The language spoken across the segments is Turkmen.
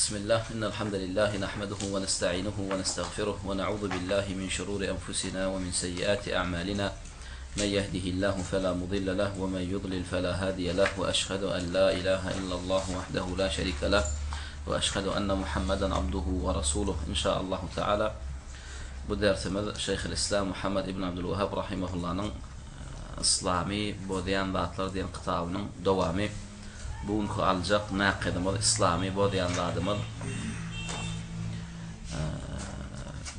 Bismillah, innel hamdelillahi nahmeduhu we nesta'inuhu we nestagfiruh we na'udhu billahi min şururi enfusina we min seyyiati a'malina. Men yehdihillahu fela mudille leh we men yudlil fela hadiye leh we eşhedü en la ilahe illallah vahdehu la şerike leh we eşhedü enne Muhammeden abduhu we rasuluh. İnşaallahu teala bu dersimiz Şeyhülislam Muhammed ibn Abdülwehhab rahimehullah'nyň Yslamy bozýan zatlar diýen kitabynyň dowamy. Bu günki aljak nakydymyz yslamy bozýan zadymyz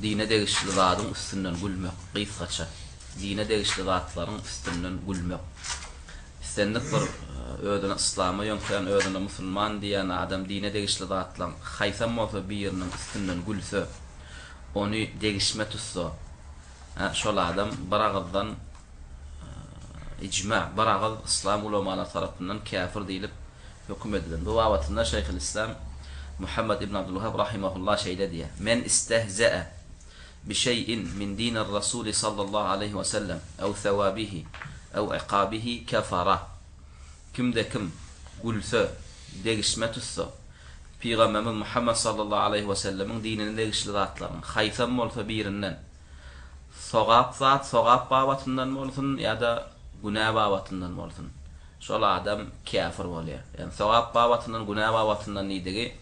dine degişli zadyň üstünden gülmek, gysgaça, dine degişli zatlaryň üstünden gülmek. Islendik bir özüni yslama ýöňkeýän, özüne musulman diýýän adam dine degişli zatlaryň haýsam bolsa biriniň üstünden gülse, ony degişmä tutsa, şol adam bir agyzdan Ijma, bir agyz yslam ulamalary tarapyndan käfir diýlip höküm edilen. Bu babatynda Şeýhülislam Muhammet ibn Abdulwahhab rahimehullah şeýle diýýär, Men istehze'e bi şeý'in min dinir-Rasuli sallallahu aleýhi we sellem ew sewabihi ew iqabihi kefara. Kimde-kim gülse, degişme tutsa, Pygamberimiz Muhammet sallallahu aleýhi we sellemiň dinine degişli zatlaryň haýsam bolsa birinden, Sogap zat sogap babatyndan bolsun ýa-da günä babatyndan bolsun, şol adam käfir bolýar. Ýagny sogap babatyndan, günä babatyndan diýdigi,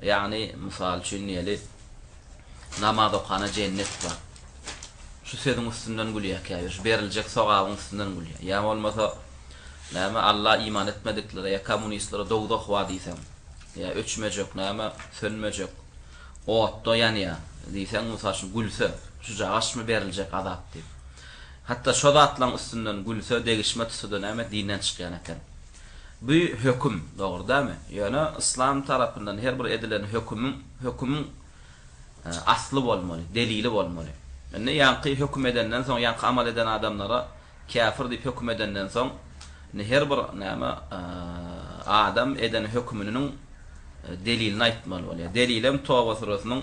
ýagny mysal üçin diýeli, namaz okana jennet bar. Şu sözüň üstünden gülýär käbir, şu beriljek sogabyň üstünden gülýär. Ýa bolmasa, näme, Alla iman etmediklere ýa kommunistlere dowzah bar diýseň, ýa öçmejek, näme, sönmejek, Otda ýanýar diýseň, mysal üçin, gülse, şujagaşmy beriljek azap diýip. Hatda şo zatlaryň üstünden gülse, degişme tutsa-da näme, dinden çykýan eken. Bu höküm, dogry dälmi? Ýöne yslam tarapyndan her bir edilen hökümiň, hökümiň asly bolmaly, delili bolmaly. Indi ýaňky höküm edenden soň, ýaňky amal eden adamlara käfir diýip höküm edenden soň, indi her bir näme, adam eden höküminiň delilini aýtmaly bolýar. Delilem Toba süresiniň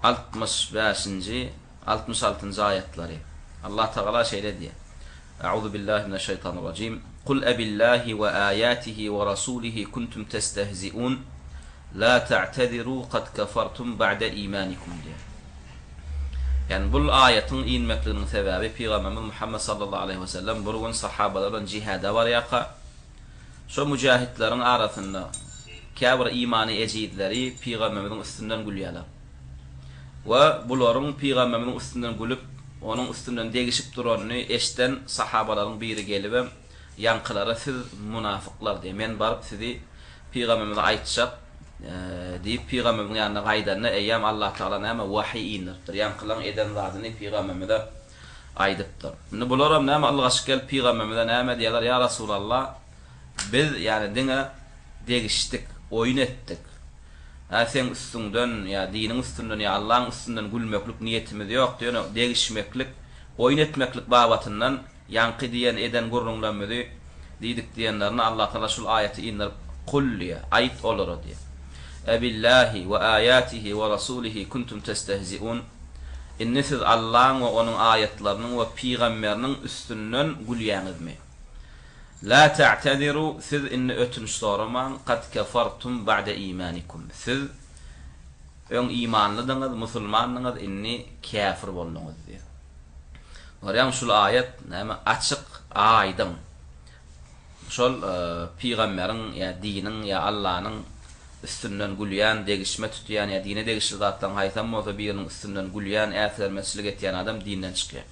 65-nji, 66-njy aýatlary. Allah Tagala şeýle diýýär. A'uzu billahi mineşşeýtanirrajim. Kul ebillahi we aýatihi we rasulihi kuntum testehziun. La ta'teziru kad kafartum ba'de imanikum diýýär. Ýagny bul aýatyň inmekliginiň sebäbi Pygamberimiz Muhammet sallallahu aleýhi we sellem bir gün sahabalar bilen jihada barýarka, Şo müjähitleriň arasynda käbir imany ejizleri Pygamberimiziň üstünden gülýärler. We bularyň Pygamberimiziň üstünden gülüp, onuň üstünden degişip duranyny eşden sahabalaryň biri gelibem, ýaňkylara siz munafyklar diýýär, men baryp sizi Pygamberimize aýtjak diýip Pygamberimiziň ýanyna gaýdanda eýýäm Allatagala näme wahyý indiripdir, ýaňkylaryň eden zadyny Pygamberimize aýdypdyr. Indi bularam näme ylgaşyp gelip pygamberimize näme diýýärler, Ýa Resulallah, biz ýagny diňe degişdik, oýun etdik. Hä seň üstüňden ýa diniň üstünden ýa Allaň üstünden gülmeklik niýetimiz ýokdy, ýöne degişmeklik, oýun etmeklik babatyndan Ýaňky diýen eden gürrüňlerimizi diýdik diýenlerine Allatagala şul aýaty indirip, Kul diýýär, aýt olara diýýär. Ebillahi we aýatihi we rasulihi kuntum testehziun Indi siz Allaň we onuň aýatlarynyň we pygamberiniň üstünden gülýäňizmi? La ta'teziru siz indi ötünç soramaň, kad kefartum ba'de imanikum Siz öň imanlydyňyz, musulmandyňyz, indi käfir bolduňyz diýýär. Görýäňmi şul aýat näme açyk aýdyň. Şol pygamberiň ýa diniň ýa Allanyň üstünden gülýän, degişme tutýan ýa dine degişli zatlaryň haýsam bolsa biriniň üstünden gülýän, äsgermezçilik etýän adam dinden çykýar.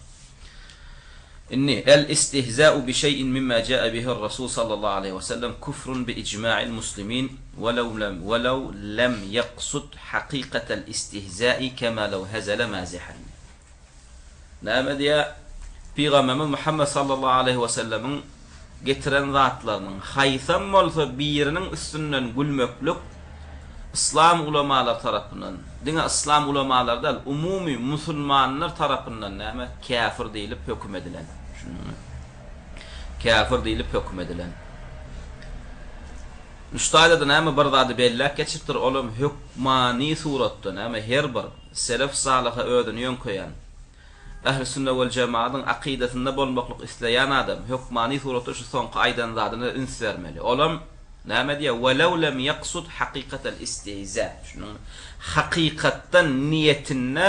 Indi El istihza'u bi şeý'in mimma ja'a bihi'r Rasul sallallahu aleýhi we sellem kufrun bi ijma'il muslimin welew lem welew lem ýeksud hakykatel istihza'i kema lew hezele mazihan. Näme diýýär? Pygamberimiz Muhammet sallallahu aleýhi we sellemiň getiren zatlarynyň haýsam bolsa biriniň üstünden gülmeklik yslam ulamalary tarapyndan, diňe yslam ulamalary däl, umumy musulmanlar tarapyndan näme? Käfir diýlip höküm edilen. Düşündiňmi? Käfir diýlip höküm edilen. Müştaýda-da näme bir zady belläp geçipdir, olam hökmany suratda näme her bir Selef-salyha özüni ýöňkeýän, Ähli-sünne wel-jemaadyň akydasynda bolmaklyk isleýän adam hökmany suratda şu soňky aýdan zadyna üns bermeli. Olam. Näme diýýär? Welew lem ýaksud hakykatal istihza. Düşündiňmi? Hakykatdan niýetinde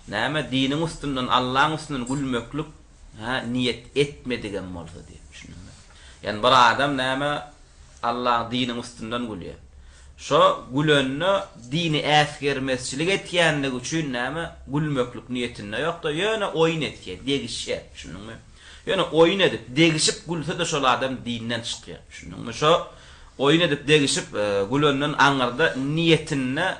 näme diniň üstünden, Allaň üstünden gülmeklik hä niýet etmedigem bolsa diýýär. Düşündiňmi? Ýagny bir adam näme Allaň diniň üstünden gülýär. Şo gülende dini äsgermezçilik etýänligi üçin näme gülmeklik niýetinde ýok-da, ýöne oýun etýär, degişýär. Düşündiňmi? Ýöne oýun edip, degişip gülse-de şol adam dinden çykýar. Düşündiňmi? Şo oýun edip, degişip gülenden aňyrda niýetinde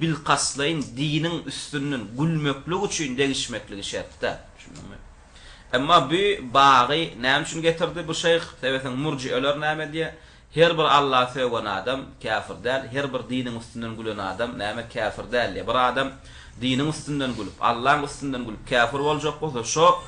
bilkastlaýyn diniň üstünden gülmeklik üçin degişmekligi şert däl. Düşündiňmi? Emma bu bagy näme üçin getirdi bu şeýh? Sebäbi murjieler näme diýýär? Her bir Allahy sögen adam käfir däl, her bir diniň üstünden gülen adam näme käfir däl diýýär. Bir adam diniň üstünden gülüp, Allaň üstünden gülüp käfir boljak bolsa, şo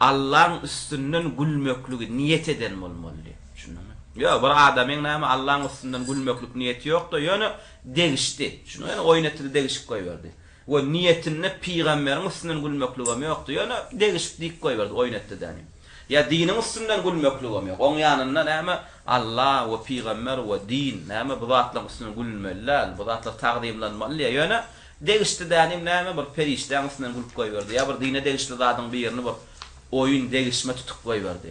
Allaň üstünden gülmekligi niýet eden bolmaly diýýär. Düşündiňmi? Ýok, bir adamyň näme Allaň üstünden gülmeklik niýeti ýok-da, ýöne degişdi. Düşündiňmi? Ýöne oýun etdi-de degişip goýberdi. We niýetinde pygamberiň üstünden gülmekligem ýokdy. Ýöne degişip diýip goýberdi, oýun etdi däni. Ýa diniň üstünden gülmekligem ýok. Oň ýanynda näme Alla we pygamber we din, näme bu zatlaryň üstünden gülünmeli däl, bu zatlar tagzymlanmaly diýýär. Ýöne degişdi dänim näme bir perişdäň üstünden gülüp goýberdi, ýa bir dine degişli zadyň birini bir oýun, degişme tutup goýberdi.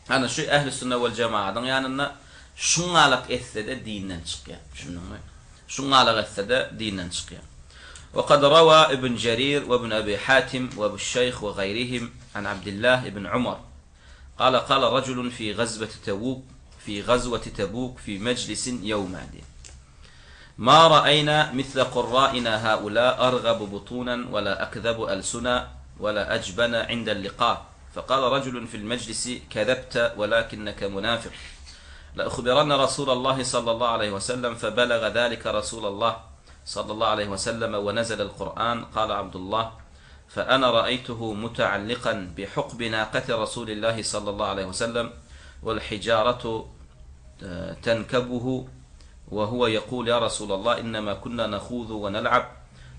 Ana şu Ehli sünne wel jemagatyň ýanynda şuňňalak etse-de dinden çykýar. Düşündiňmi? Şuňňalak etse-de dinden çykýar. We kad rawa Ibn Jerir we Ibn Ebi Hatim we Ebu Şeýh we gaýrihim an Abdillah ibn Umar. Kala kala rajulun fi gazweti Tebuk fi gazweti Tebuk fi mejlisin ýewma diýýär. Ma ra'aýna misle kurraina haula argabu butunan we la akzabu alsuna we la ajbana indel liqa. Fekale rajulun fil mejlisi kezebte welakinneke munafik. Leuhbiranne Rasulallahi sallallahu aleýhi we sellem febelaga zalike Rasulallah sallallahu aleýhi we selleme we nezelel Kur'an kale Abdullah feene ra'eýtuhu mutaallikan bihukbi naqati Rasulillahi sallallahu aleýhi we sellem wel hijaratu tenkebuhu we huwe yekul ya Rasulallah innema kunna nahuzu we nel'ab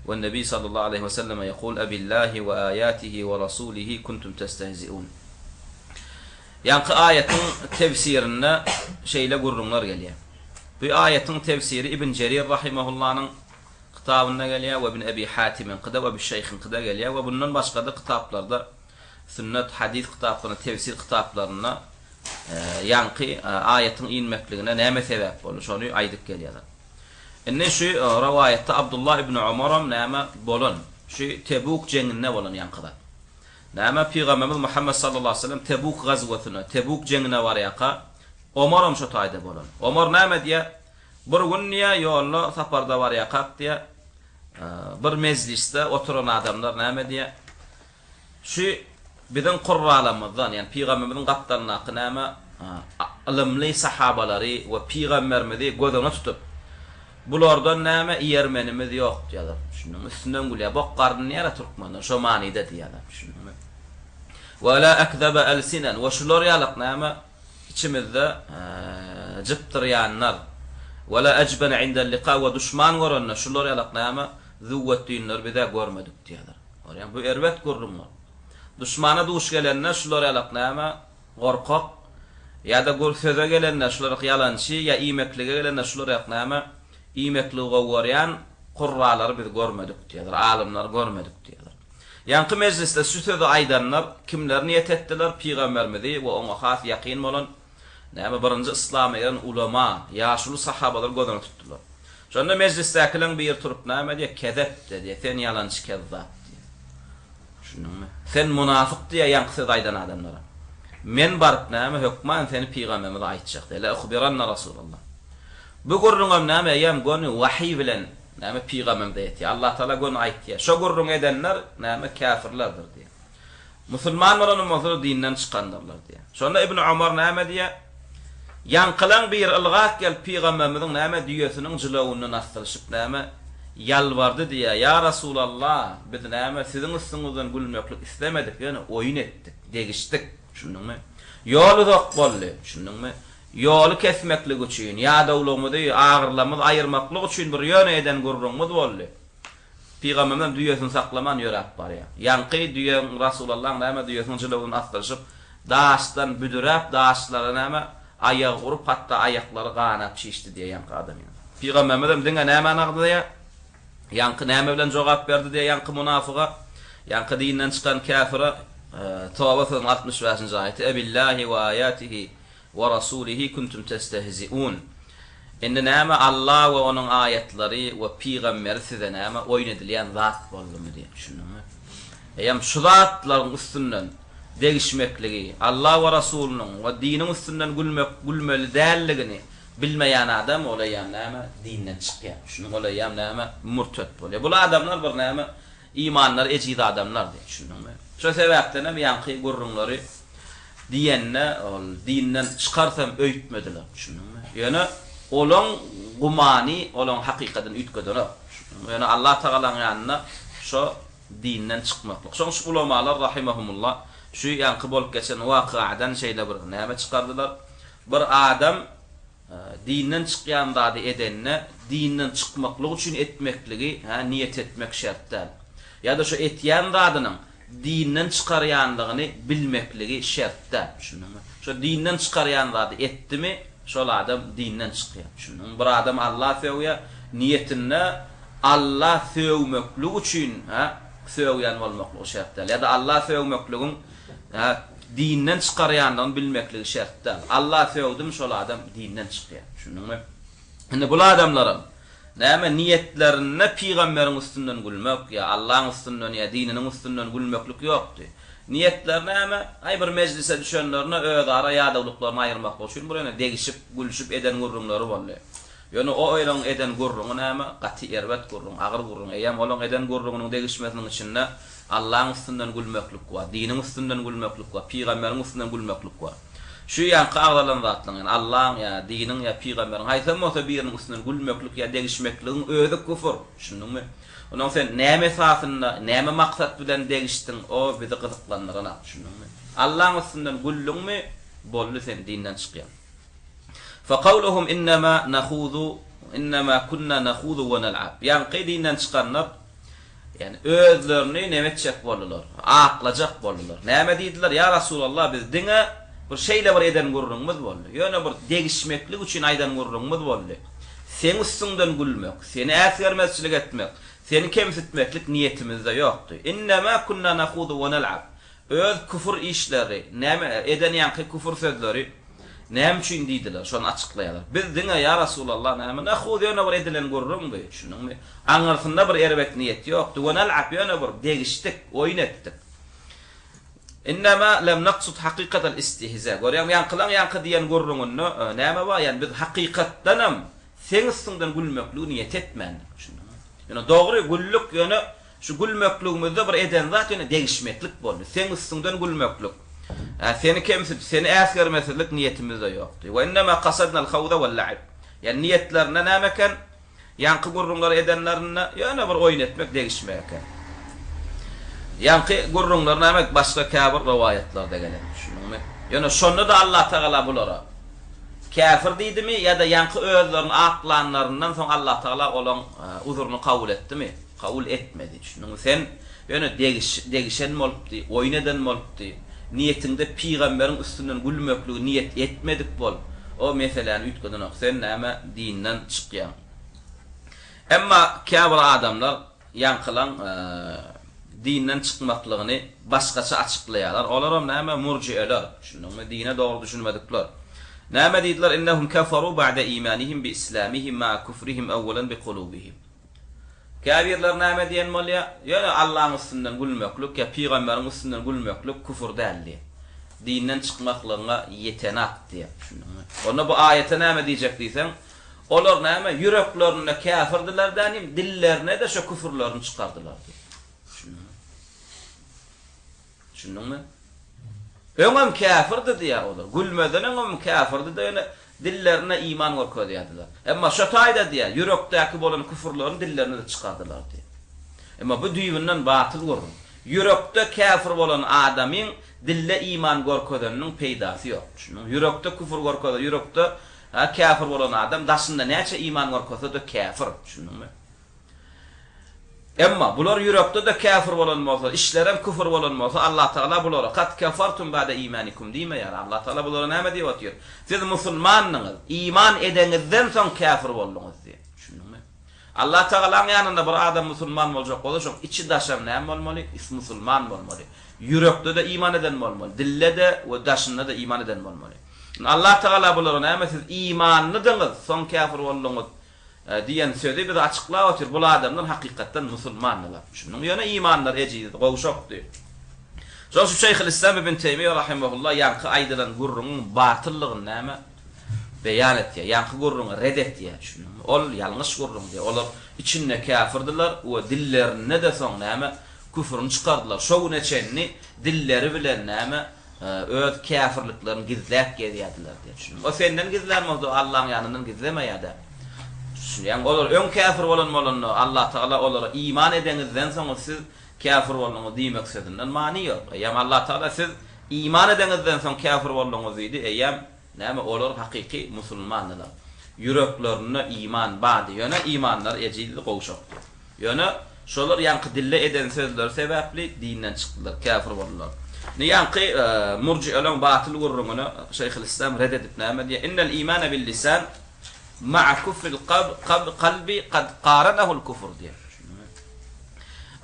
we-nebi sallallahu aleýhi we selleme yekul ebillahi we aýatihi we rasulihi kuntum testehziun. Ýaňky aýatyň tefsirinde şeýle gürrüňler gelýär. Bu aýatyň tefsiri Ibn Jerir rahimahullanyň kitabynda gelýär we Ibn Ebi Hatimiňkide we Ebu Şeýhiňkide gelýär we bundan başga-da kitaplarda sünnet, hadys kitaplarynda, tefsir kitaplarynda ýaňky aýatyň inmekligine näme sebäp boldy, şony aýdyp gelýärler. Indi şu rowaýatda Abdullah ibn Omaram näme bolan, şu Tebuk jeňinde bolan ýaňky zat. Näme Pygamberimiz Muhammet sallallahu aleýhi we sellem Tebuk gazwasyna, Tebuk jeňine barýarka, Omaram şo taýda bolan. Omar näme diýýär? Bir gün diýýär, ýolda saparda barýarkak diýýär, bir mejlisde oturan adamlar näme diýýär? Şu biziň kurralarymyzdan, ýagny pygamberimiziň gapdalyndaky näme, ylymly sahabalary we pygamberimizi göz öňüne tutup, bulardan näme iýermenimiz ýok diýýärler. Düşündiňmi? Üstünden gülýär. Bok garyn diýýär-ä türkmenler, şo manyda diýýärler. Düşündiňmi? Ve la ekzebe elsinen we şular ýalak näme içimizde jypdyrýanlar. Ve la ejbene indel lika we duşman görende şular ýalak näme züwwetdinleri biz-ä görmedik diýýärler. Görýäňmi, bu erbet gürrüňler. Duşmana duş gelende şular ýalak näme, gorkak, ýa-da gür söze gelende şular ýalançy, ýa iýmeklige gelende şular ýak näme, iýmekligi gowy görýän kurralary biz görmedik diýýärler, alymlary görmedik diýýärler. Ýaňky mejlisde şu sözi aýdanlar kimleri niýet etdiler, pygamberimizi we oňa has ýakyn bolan Näme, birinji yslama gelen ulama, ýaşuly sahabalary göz öňünde tutdular. Şonda mejlisdäkileriň biri turup näme diýýär, Kezepte diýýär, sen ýalançy kezzap diýýär. Düşündiňmi? Sen munafyk diýýär ýaňky sözi aýdan adamlara. Men baryp näme, hökman seni pygamberimize aýtjak diýýär. Leuhbiranna Rasulallah. Bu gürrüňem näme, eýýäm göni wahyý bilen näme pygamberimize ýetýär. Allatagala göni aýtýar. Şo gürrüňi edenler näme, käfirlerdir diýýär. Musulman bolanam bolsa-da dinden çykandyrlar diýýär. Şonda Ibn Omar näme diýýär? Ýaňkylaň biri ylgap gelip pygamberimiziň näme düýesiniň jylawyndan asylyşyp näme ýalbardy diýýär, Ýa Resulallah, biz näme siziň üstüňizden gülmeklik islemedik, ýöne oýun etdik, degişdik. Düşündiňmi? Ýol uzak boldy. Düşündiňmi? Ýoly kesmeklik üçin, ýadawlygymyzy, agyrlygymyzy aýyrmaklyk üçin bir ýöne eden gürrüňimiz boldy. Pygamberimiz hem düýesini saklaman ýöräp barýar. Ýaňky düýeň Rasulallaň näme düýesiniň jylawuny asdyryşyp, daşdan büdüräp, daşlara näme. Aýagy urup, hatda aýaklary ganap çişdi diýýär ýaňky adamyň. Pygamberimizem diňe nämäni agzaýar? Ýaňky näme bilen jogap berdi diýýär ýaňky munafyga, ýaňky dinden çykan käfire, Toba sözüniň 65-nji aýaty, Ebillahi we aýatihi we rasulihi kuntum testehziun. Indi näme Alla we onuň aýatlary we pygamberi size näme oýun edilýän zat boldumy diýip düşündiňmi? Eýýäm şu zatlaryň üstünden degişmekligi, Alla we Rasulynyň we diniň üstünden gülmek gülmeli däldigini bilmeýän adam ol eýýäm näme dinden çykýar. Düşündiňmi? Ol eýýäm näme mürtet bolýar. Bul adamlar bir näme Imanlary ejiz adamlardy, düşündiňmi? Şo sebäpdenem ýaňky gürrüňleri diýende ol dinden çykarsam öýtmediler, düşündiňmi? Ýöne olaň gumany olaň hakykadyny üýtgedenok, düşündiňmi? Ýöne Allah Tagalaň ýanynda şo dinden çykmaklyk. Şoň üçin ulamalar rahimahumullah şu ýaňky bolup geçen wakyadan şeýle bir näme çykardylar? Bir adam Dinden çykýan zady edende, dinden çykmaklyk üçin etmekligi, hä, niýet etmek şert däl. Ýa-da şo etýän zadynyň dinden çykarýanlygyny bilmekligi şert däl. Düşündiňmi? Şo dinden çykarýan zady etdimi, şol adam dinden çykýar. Düşündiňmi? Bir adam Alla sögýär, niýetinde Alla sögmeklik üçin, hä, sögýän bolmaklygy şert däl. Ýa-da Alla sögmekligiň, hä, Dinden çykarýandygyny bilmekligi şert däl. Alla sögdümi şol adam dinden çykýar. Düşündiňmi? Indi bul adamlaram näme niýetlerinde pygamberiň üstünden gülmek ýa Allaň üstünden ýa dininiň üstünden gülmeklik ýokdy. Niýetleri näme? Aý bir mejlise düşenlerinde özara ýadawlyklaryny aýyrmaklyk üçin bir ýöne degişip, gülşüp eden gürrüňleri boldy. Ýöne o olaň eden gürrüňi näme? Gaty erbet gürrüň, agyr gürrüň. Eýýäm olaň eden gürrüňiniň degişmesiniň içinde Allaň üstünden gülmeklik bar, diniň üstünden gülmeklik bar, pygamberiň üstünden gülmeklik bar. Şu ýaňky agzalan zatlaryň, ýagny Allaň ýa diniň ýa pygamberiň haýsam bolsa biriniň üstünden gülmeklik ýa degişmekligiň özi küfür. Düşündiňmi? Onnoň sen näme esasynda, näme maksat bilen degişdiň, o bizi gyzyklandyranok. Düşündiňmi? Allaň üstünden güldüňmi, boldy sen dinden çykýaň. Fekawluhum innema nahuzu innema kunna nahuzu we nal'ab. Ýaňky dinden çykanlar, ýagny özlerini neme etjek boldular, aklajak boldular. Näme diýdiler? Ýa Rasulallah, biz diňe bir şeýle bir eden gürrüňimiz boldy. Ýöne bir degişmeklik üçin aýdan gürrüňimiz boldy. Seň üstüňden gülmek, seni äsgermezçilik etmek, seni kemsitmeklik niýetimizde ýokdy. Innema kunna nahuzu we nal'ab. Öz küfür işleri, näme, eden ýaňky küfür sözleri näme üçin diýdiler, şony açyklaýarlar. Biz diňe, ýa Resulallah, näme, nahuz ýöne bir edilen gürrüň bu, düşündiňmi? Aňyrsynda bir erbet niýet ýokdy. We nal'ab ýöne bir degişdik, oýun etdik. Innema lem naksud hakykatal istihza. Görýäňmi, ýaňkylaň ýaňky diýen gürrüňinde näme bar? Ýagny biz hakykatdanam seň üstüňden gülmekligi niýet etmändik, düşündiňmi? Ýöne dogry, güldük, ýöne Şu gülmekligimizde bir eden zat ýöne degişmeklik boldy. Seň üstüňden gülmeklik, seni kemsidip, seni äsgermesizlik niýetimizde ýokdy. We innema kasadnal hawza wal la'ib. Ýagny niýetlerinde näme eken? Ýaňky gürrüňleri edenlerinde ýöne bir oýun etmek, degişmek eken. Ýaňky gürrüňler näme? Başga käbir rowaýatlarda gelen. Düşündiňmi? Ýöne şonda-da Allatagala bulara käfir diýdimi ýa-da ýaňky özlerini aklanlaryndan soň Allatagala olaň uzuryny kabul etdimi? Kabul etmedi. Düşündiňmi? Sen ýöne degiş, degişen bolupdy, oýun eden bolupdy. Niýetiňde pygamberiň üstünden gülmekligi niýet etmedik bol. O meseläni üýtgedenok. Sen näme dinden çykýaň. Emma käbir adamlar ýaňkylaň dinden çykmaklygyny başgaça açyklaýarlar. Olaram näme murjieler. Düşündiňmi? Dine dogry düşünmedikler. Näme diýdiler? Innehum keferu ba'de imanihim bi islamihim ma'a kufrihim awwalan bi kulubihim. Käbirleri näme diýen bolýar? Ýöne Allaň üstünden gülmeklik ýa pygamberiň üstünden gülmeklik küfür däl diýip. Dinden çykmaklygyňa ýetenak diýip. Düşündiňmi? Onda bu aýata näme diýjek diýseň, olar näme ýüreklerinde käfirdiler dänim, dillerine-de şo küfürlerini çykardylar diýip. Düşündiňmi? Düşündiňmi? Öňem käfirdi diýýär olar. Gülmezden öňem käfirdi-de ýöne dillerinde iman görkezýärdiler. Emma şo taýda diýýär, ýürekdäki bolan küfürlerini dillerine-de çykardylar diýýär. Emma bu düýbünden batyl gürrüň. Ýürekde käfir bolan adamyň dilde iman görkezeniniň peýdasy ýok. Düşündiňmi? Ýürekde küfür görkeze, ýürekde käfir bolan adam daşynda näçe iman görkezse-de käfir. Düşündiňmi? Emma bular ýürekde-de käfir bolan bolsa, işlerem küfür bolan bolsa, Allatagala bulara, Kad kefertum ba'de imanikum diýmeýär. Allatagala bulara näme diýip otyr? Siz musulmandyňyz, iman edeňizden soň käfir bolduňyz diýip. Düşündiňmi? Allatagalaň ýanynda bir adam musulman boljak bolsa, şoň içi-daşam näme bolmaly? Musulman bolmaly. Ýürekde-de iman eden bolmaly, dilde-de we daşynda-da iman eden bolmaly. Indi Allatagala bulara näme, siz imanlydyňyz, soň käfir bolduňyz Diýen sözi bize açyklap otyr, bul adamlar hakykatdan musulmandylar. Düşündiňmi? Ýöne imanlary ejizdi, gowşakdy. Şonuň üçin Şeýhülislam ibn Teýmiýe rahimehullah ýaňky aýdylan gürrüňiň batyllygyny näme? Beýan etýär. Ýaňky gürrüňi red etýär. Düşündiňmi? Ol ýalňyş gürrüň diýýär. Olar içinde käfirdiler we dillerinde-de soň näme? Küfrüni çykardylar. Şo güne çenli dilleri bilen näme? Öz käfirliklerini gizläp gezýärdiler diýip düşündim. O senden gizlän bolsa, Allaň ýanyndan gizlemeýär-dä. Düşünýäňmi? Olar öň käfir bolan bolanda, Allatagala olara iman edeňizden soňra siz käfir bolduňyz diýmek sözünden many ýok. Eýýäm Allatagala siz iman edeňizden soň käfir bolduňyz diýdi, eýýäm näme olar hakyky musulmandylar. Ýüreklerinde iman bardy, ýöne imanlary ejizdi, gowşakdy. Ýöne şolar ýaňky dille eden sözleri sebäpli dinden çykdylar, käfir boldular. Indi ýaňky murjieleň batyl gürrüňini Şeýhülislam red edip näme diýýär? Innel imane bil lisan ma'a kufril kalbi kad qaranahul kufr diýýär.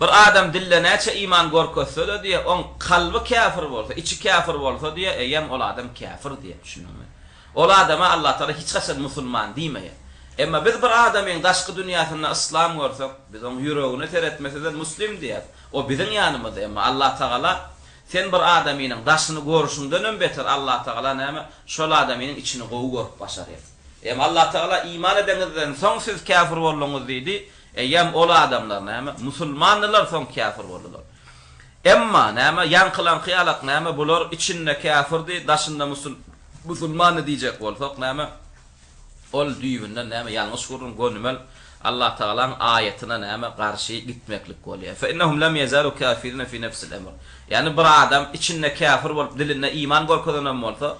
Bir adam dille näçe iman görkezse-de diýýär, oň kalby käfir bolsa, içi käfir bolsa diýýär, eýýäm ol adam käfir diýýär. Düşündiňmi? Ol adama Allatagala hiç haçan musulman diýmeýär. Emma biz bir adamyň daşky dünýäsinde yslam görsek, biz oň ýüregine seretmesizden muslim diýýäris. O biziň ýanymyzda, emma Allatagala sen bir adamynyň daşyny görşüňdenem beter Allatagala näme, şol adamynyň içini gowy görüp başarýar. Emma Allatagala iman edeňizden soň siz käfir bolduňyz diýdi, eýýäm ol adamlar näme, musulmandylar soň käfir boldular. Emma, näme, ýaňkylaňky ýalak, näme, bular içinde käfirdi, daşynda musulmandy diýjek bolsak, näme, ol düýbünden, näme, ýalňyş gürrüň, gönümel Allatagalaň aýatyna, näme, garşy gitmeklik bolýar. Fe innehum lem ýezalu kafirine fi nefsil emr. Ýagny bir adam içinde käfir bolup, dilinde iman görkezenem bolsa,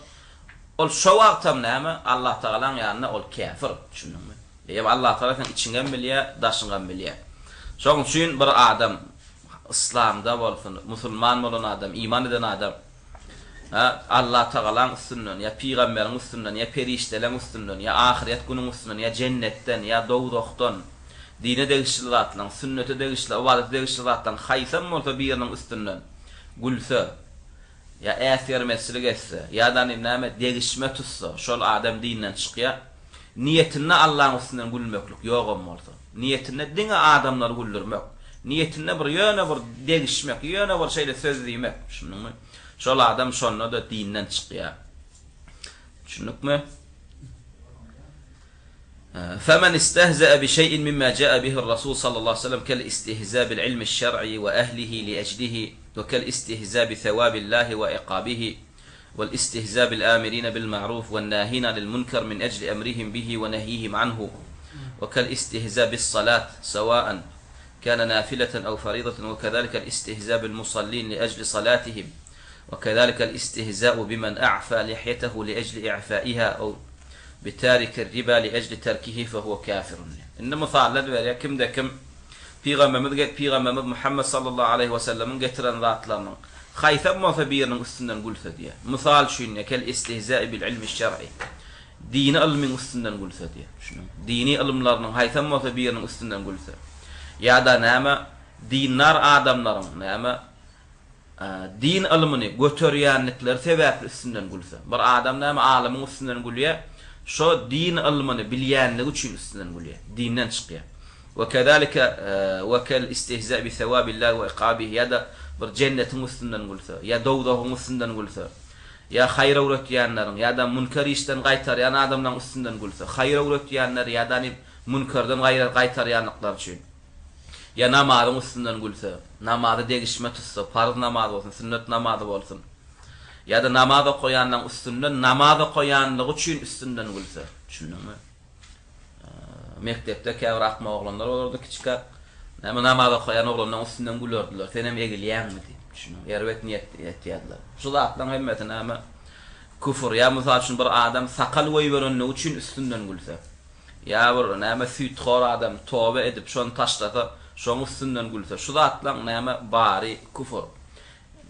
ol şo wagtam, näme, Allatagalaň ýanynda ol käfir. Düşündiňmi? Eýýäm Allatagala seň içiňem bilýär, daşyňam bilýär. Şonuň üçin bir adam Yslamda bolsun, musulman bolan adam, iman eden adam, hä, Allatagalaň üstünden, ýa pygamberiň üstünden, ýa perişdeleň üstünden, ýa ahyret günüň üstünden, ýa jennetden, ýa dowzahdan, dine degişli zatlaryň, sünnete degişli, ybadata degişli zatlaryň haýsam bolsa biriniň üstünden gülse, ýa äsgermezçilik etse, ýa-da näme degişme tutsa, şol adam dinden çykýar. Niýetinde Allaň üstünden gülmeklik ýogam bolsa, niýetinde diňe adamlary güldürmek, niýetinde bir ýöne bir degişmek, ýöne bir şeýle söz diýmek, düşündiňmi? Şol adam şonda-da dinden çykýar. Düşündikmi? Femen istehze'e bi şey'in mimma ca'e bihi'r Rasul sallallahu aleyhi ve sellem kel istihza bil ilmi'ş şer'i ve ehlihi li eclihi ve kel istihza bi sevabillahi ve iqabihi والإستهزاء بالآمرين بالمعروف والناهين عن المنكر من أجل أمرهم به ونهيهم عنه وكالاستهزاء بالصلاة سواء كان نافلة أو فريضة وكذلك الاستهزاء بالمصلين لأجل صلاتهم وكذلك الاستهزاء بمن أعفى لحيته لأجل إعفائها أو بتارك الربا لأجل تركه فهو كافر إن مثال berýär kimde kim Pygamberimiz Pygamberimiz Muhammet sallallahu aleýhi we sellemiň getiren zatlarynyň haýsam bolsa biriniň üstünden gülse diýýär. Mysal üçin diýýär, kel istihza'i bil ilmi şer'i. Dini ylmyň üstünden gülse diýýär. Düşündiňmi? Dini ylymlarynyň haýsam bolsa biriniň üstünden gülse. Ýa-da näme, dindar adamlaryň näme, din ylmyny göterýänlikleri sebäpli üstünden gülse. Bir adam näme alymyň üstünden gülýär, şo din ylmyny bilýänligi üçin üstünden gülýär, dinden çykýar. We kezalike we kel istihza bi sewabillahi we ikabihi ýa-da bir jennetiň üstünden gülse, ýa dowzahyň üstünden gülse, ýa haýyr öwretýänleriň ýa-da münker işden gaýtarýan adamlaryň üstünden gülse, haýyr öwretýänleri ýa-da münkerden gaýtarýanlyklary üçin. Ýa namazyň üstünden gülse, namazy degişme tutsa, parz namazy bolsun, sünnet namazy bolsun, ýa-da namaz okaýanlaryň üstünden namaz okaýanlygy üçin üstünden gülse, düşündiňmi? Mekdepde käbir akmak oglanlar bolardy kiçikäk. Näme namaz okaýan oglanlaryň üstünden gülerdiler, senem egilýäňmi diýip, düşündiňmi? Erbet niýet etýärdiler. Şu zatlaryň hemmesi näme? Küfür. Ýa mysal üçin bir adam sakal goýberenligi üçin üstünden gülse. Ýa bir näme süýthor adam toba edip şony taşlasa. Şoň üstünden gülse, şu zatlaň näme bary küfür.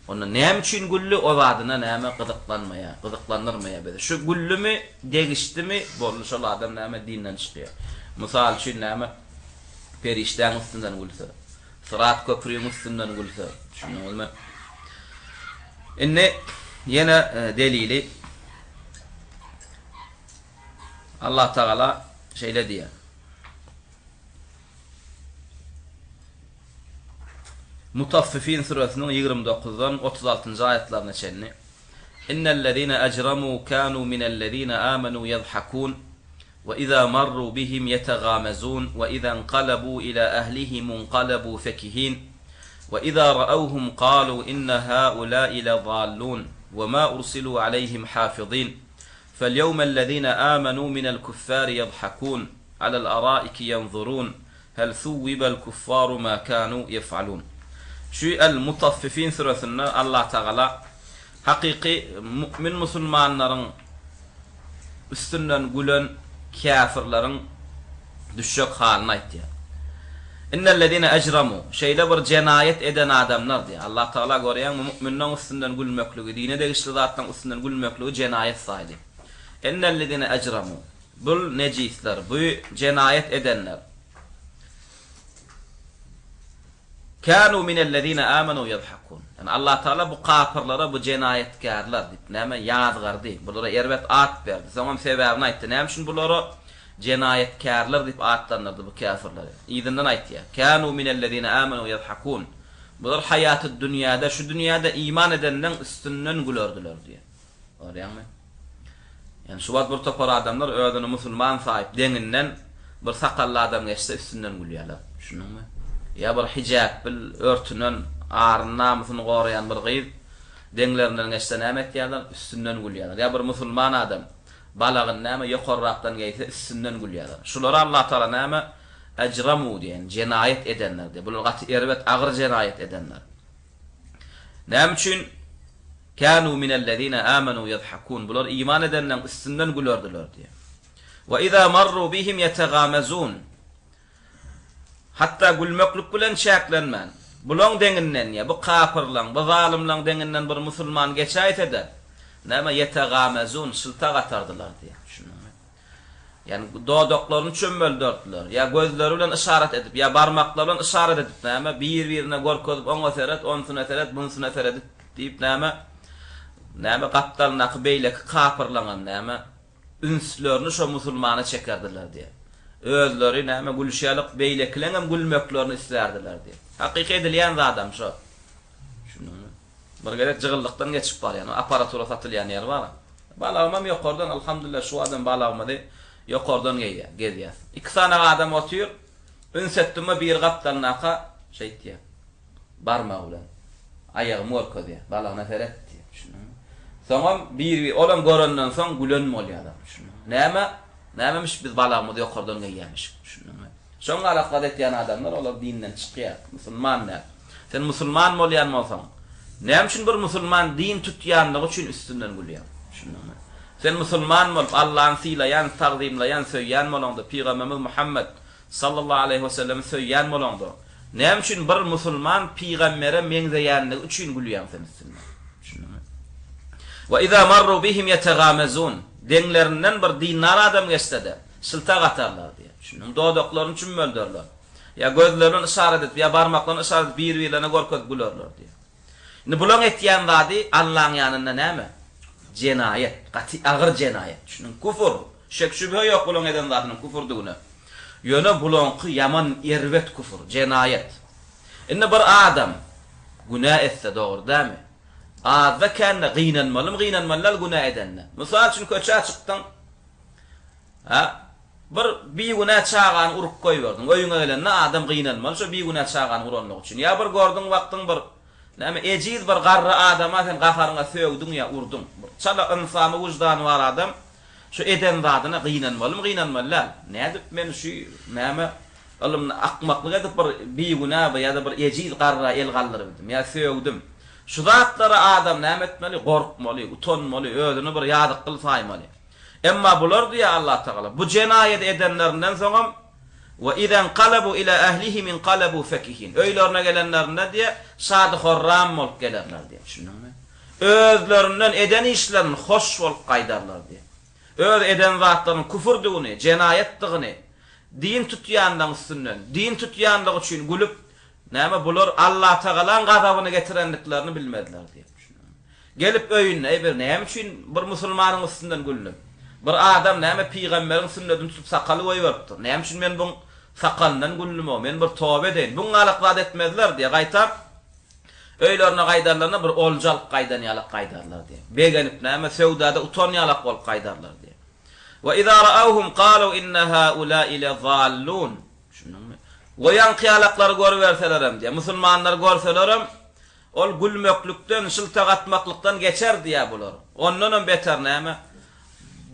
Onda näme üçin güldi, o zadyna näme gyzyklanmaýar, gyzyklandyrmaýar bizi. Şu güldümi, degişdimi, boldy şol adam näme dinden çykýar. Mysal üçin näme perişdäň üstünden gülse, Syrat köprüň üstünden gülse, düşündiňizmi? Indi ýene delili Allah Tagala şeýle diýýär. Mutaffifin süresiniň 29-dan 36-njy aýatlaryna çenli. Innellezine ecremu kanu minellezine amenu yadhakun we iza marru bihim yetegamezun we iza inqalabu ila ehlihim inqalabu fekihin we iza ra'awhum qalu inne haulai ledallun we ma ursilu aleyhim hafizin felyevmellezine amenu minel kuffari yadhakun alel araiki yanzurun hel suwwibel kuffaru ma kanu yef'alun Şu El Mutaffifin süresinde Allatagala Hakyky mu'min musulmanlaryň üstünden gülen käfirleriň düşjek halyny aýtýar. Innellezine ejremu, şeýle bir jenaýat eden adamlar diýýär. Allah Tagala görýäňmi mu'minleň üstünden gülmekligi, dine degişli zatlaryň üstünden gülmekligi jenaýat saýdy. Innellezine ejremu, bul nejisler, bu jenaýat edenler. Kanu minellezine amanu ýadhakun. Ýagny Allah Tagala bu kapyrlara bu jenaýatkärler diýip näme ýazgardy. Bulara erbet at berdi. Soňam sebäbini aýtdy. Näme üçin bulara jenaýatkärler diýip atlandyrdy bu käfirleri. Yzyndan aýtýar. Kanu minellezine amanu ýadhakun. Bular haýaty dünýäde şu dünýäde iman edenleň üstünden gülerdiler diýýär. Görýäňmi? Ýani şu wagt bir topar adamlar özüni musulman saýyp, deňinden bir sakally adam geçse üstünden gülýärler. Düşündiňmi? Ýa bir hijap bil örtünen, aryny namysyny goraýan bir gyz deňlerinden geçse näme etýärler? Üstünden gülýärler. Ýa bir musulman adam balagyny näme ýokarrakdan geýse üstünden gülýärler. Şulara Allah Tagala näme ejramu diýen jenaýat edenler diýýär. Bular gaty erbet agyr jenaýat edenler. Näme üçin? Kanu minellezine amanu ýadhakun, bular iman edenleň üstünden gülerdiler diýýär. We iza marru bihim ýetegamezun, hatda gülmeklik bilen çäklenmän, bulaň deňinden ýa bu kapyrlaň, bu zalymlaň deňinden bir musulman geçäýse-de, näme ýetegamezun, şyltak atardylar diýýär. Düşündiňmi? Ýagny dodaklaryny çömmelderdiler, ýa gözleri bilen yşarat edip, ýa barmaklary bilen yşarat edip näme, bir-birine görkezip oňa seret, onsuna seret, bunsuna seredip diýip näme, näme gapdalyndaky beýleki kapyrlaňam näme, ünslerini şo musulmana çekerdiler diýýär. Özleri näme gülüşýärlik, beýlekileňem gülmeklerini islärdiler diýýär. Hakyky edilýän zadam şo. Düşündiňmi? Bir gezek jygyllykdan geçip barýan, aparatura satylýan ýer bar. Balagymam ýokardan, alhamdulillah şu adam balagymyzy ýokardan geýýär, gezýäs. Iki sany adam otyr, üns etdimmi biri gapdalyndaka şeýtýär. Barmagy bilen aýagymy görkezýär. Balagyna seret diýýär. Düşündiňmi? Soňam bir olam görenden soň gülen bolýarlar. Düşündiňmi? Näme? Nämemiş biz balagymyzy ýokardan geýýämişik. Düşündiňmi? Şoň galakgat etýän adamlar olar dinden çykýar. Musulman däl. Sen musulman bolýan bolsaň, näme üçin bir musulman din tutýanlygy üçin üstünden gülýäň? Düşündiňmi? Sen musulman bolup Allany sylaýan, tagzymlaýan, söýýän bolaňda, pygamberimiz Muhammet, sallallahu aleýhi we sellemi söýýän bolaňda, näme üçin bir musulman pygambere meňzeýänligi üçin gülýäň sen üstünden? Düşündiňmi? We iza marru bihim ýetegamezun. Deňlerinden bir dindar adam geçse-de, şyltak atarlar diýýär. Düşündiňmi? Dodaklaryny çümmölderler. Ýa gözleri bilen yşarat edip, ýa barmaklaryny yşarat edip bir-birlerine görkezip gülerler diýýär. Indi bulaň etýän zady Allaň ýanynda näme? Jenaýat. Gaty agyr jenaýat. Düşündiňmi? Küfür. Şek-şübhe ýok bulaň eden zadynyň küfürdügine. Ýöne bulaňky ýaman erbet küfür, jenaýat. Indi bir adam günä etse dogry dälmi? Azda-kände gynanmalymy, gynanmaly däl günä edende. Mysal üçin köçä çykdyň, Hä? Bir bigünä çagany urup goýberdiň. Öýüňe gelende adam gynanmaly şo bigünä çagany uranlygy üçin. Ýa bir gördüň bakdyň bir näme ejiz bir garry adama sen gaharyňa sögdüň ýa urduň. Bir çala ynsamy wyždany bar adam şu eden zadyna gynanmalymy gynanmaly däl. Nädip men şu näme ylymda akmaklyk edip bir bigünä ýa-da bir ejiz garra el galdyrypdym ýa sögdüm. Şu zatlara adam näme etmeli? Gorkmaly, utanmaly, özüni bir ýazykgyl saýmaly. Emma bular diýýär Allatagala, bu jenaýady edenlerinden soňam. We izenkalebu ila ehlihim inkalebu fekihin. Öýlerine gelenlerinde diýýär, şady-horram bolup gelerler diýýär. Düşündiňmi? Özlerinden eden işlerinden hoş bolup gaýdarlar diýýär. Öz eden zatlarynyň küfürdigini, jenaýatdygyny, din tutýanlaryň üstünden, din tutýanlygy üçin gülüp, näme bular Allatagalaň gazabyny getirendiklerini bilmezler diýýär. Düşündiňmi? Gelip öýünde, eý bir näme üçin bir musulmanyň üstünden güldüm? Bir adam näme pygamberiň sünnedini tutup sakaly goýberipdir. Näme üçin men buň sakalyndan güldüm-ow? Men bir toba edeýin. Buň galak zat etmezler diýýär. Gaýtam öýlerine gaýdarlarynda bir olja alyp gaýdan ýalak gaýdarlar diýýär. Begenip näme söwdada utan ýalak bolup gaýdarlar diýýär. Wa iza ra'awhum galu inna haula'i lezallun. Düşündiňmi? Goýaňky ýalaklary görüberselerem diýýär. Musulmanlary görselerem Ol gülmeklikden, şyltak atmaklykdan geçer diýýär bular. Ondanam beter näme?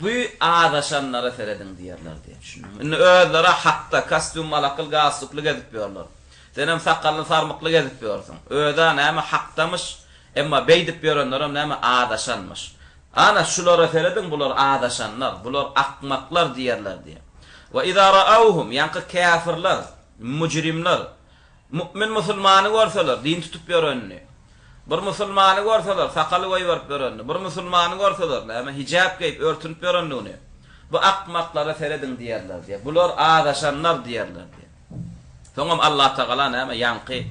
Bu azaşanlara serediň diýerler diýýär. Düşündiňmi? Indi özleri hakda kostýum malakyl galstukly gezip ýörler. Senem sakally sarmykly gezip ýörsüň. Öz-ä näme hakdamyş, emma beýdip ýörenlerem näme azaşanmyş. Ana, şulara serediň, bular azaşanlar, bular akmaklar diýerler diýýär. We iza ra'awhum, ýaňky käfirler, müjrimler, Mu'min musulmany görseler, din tutup ýörenini, bir musulmany görseler, sakaly goýberip ýörenini, bir musulmany görseler, näme, hijap geýip, örtünip ýörendigini, bu akmaklara serediň diýerler diýýär. Bular azaşanlar diýerler diýýär. Soňam Allatagala näme, ýaňky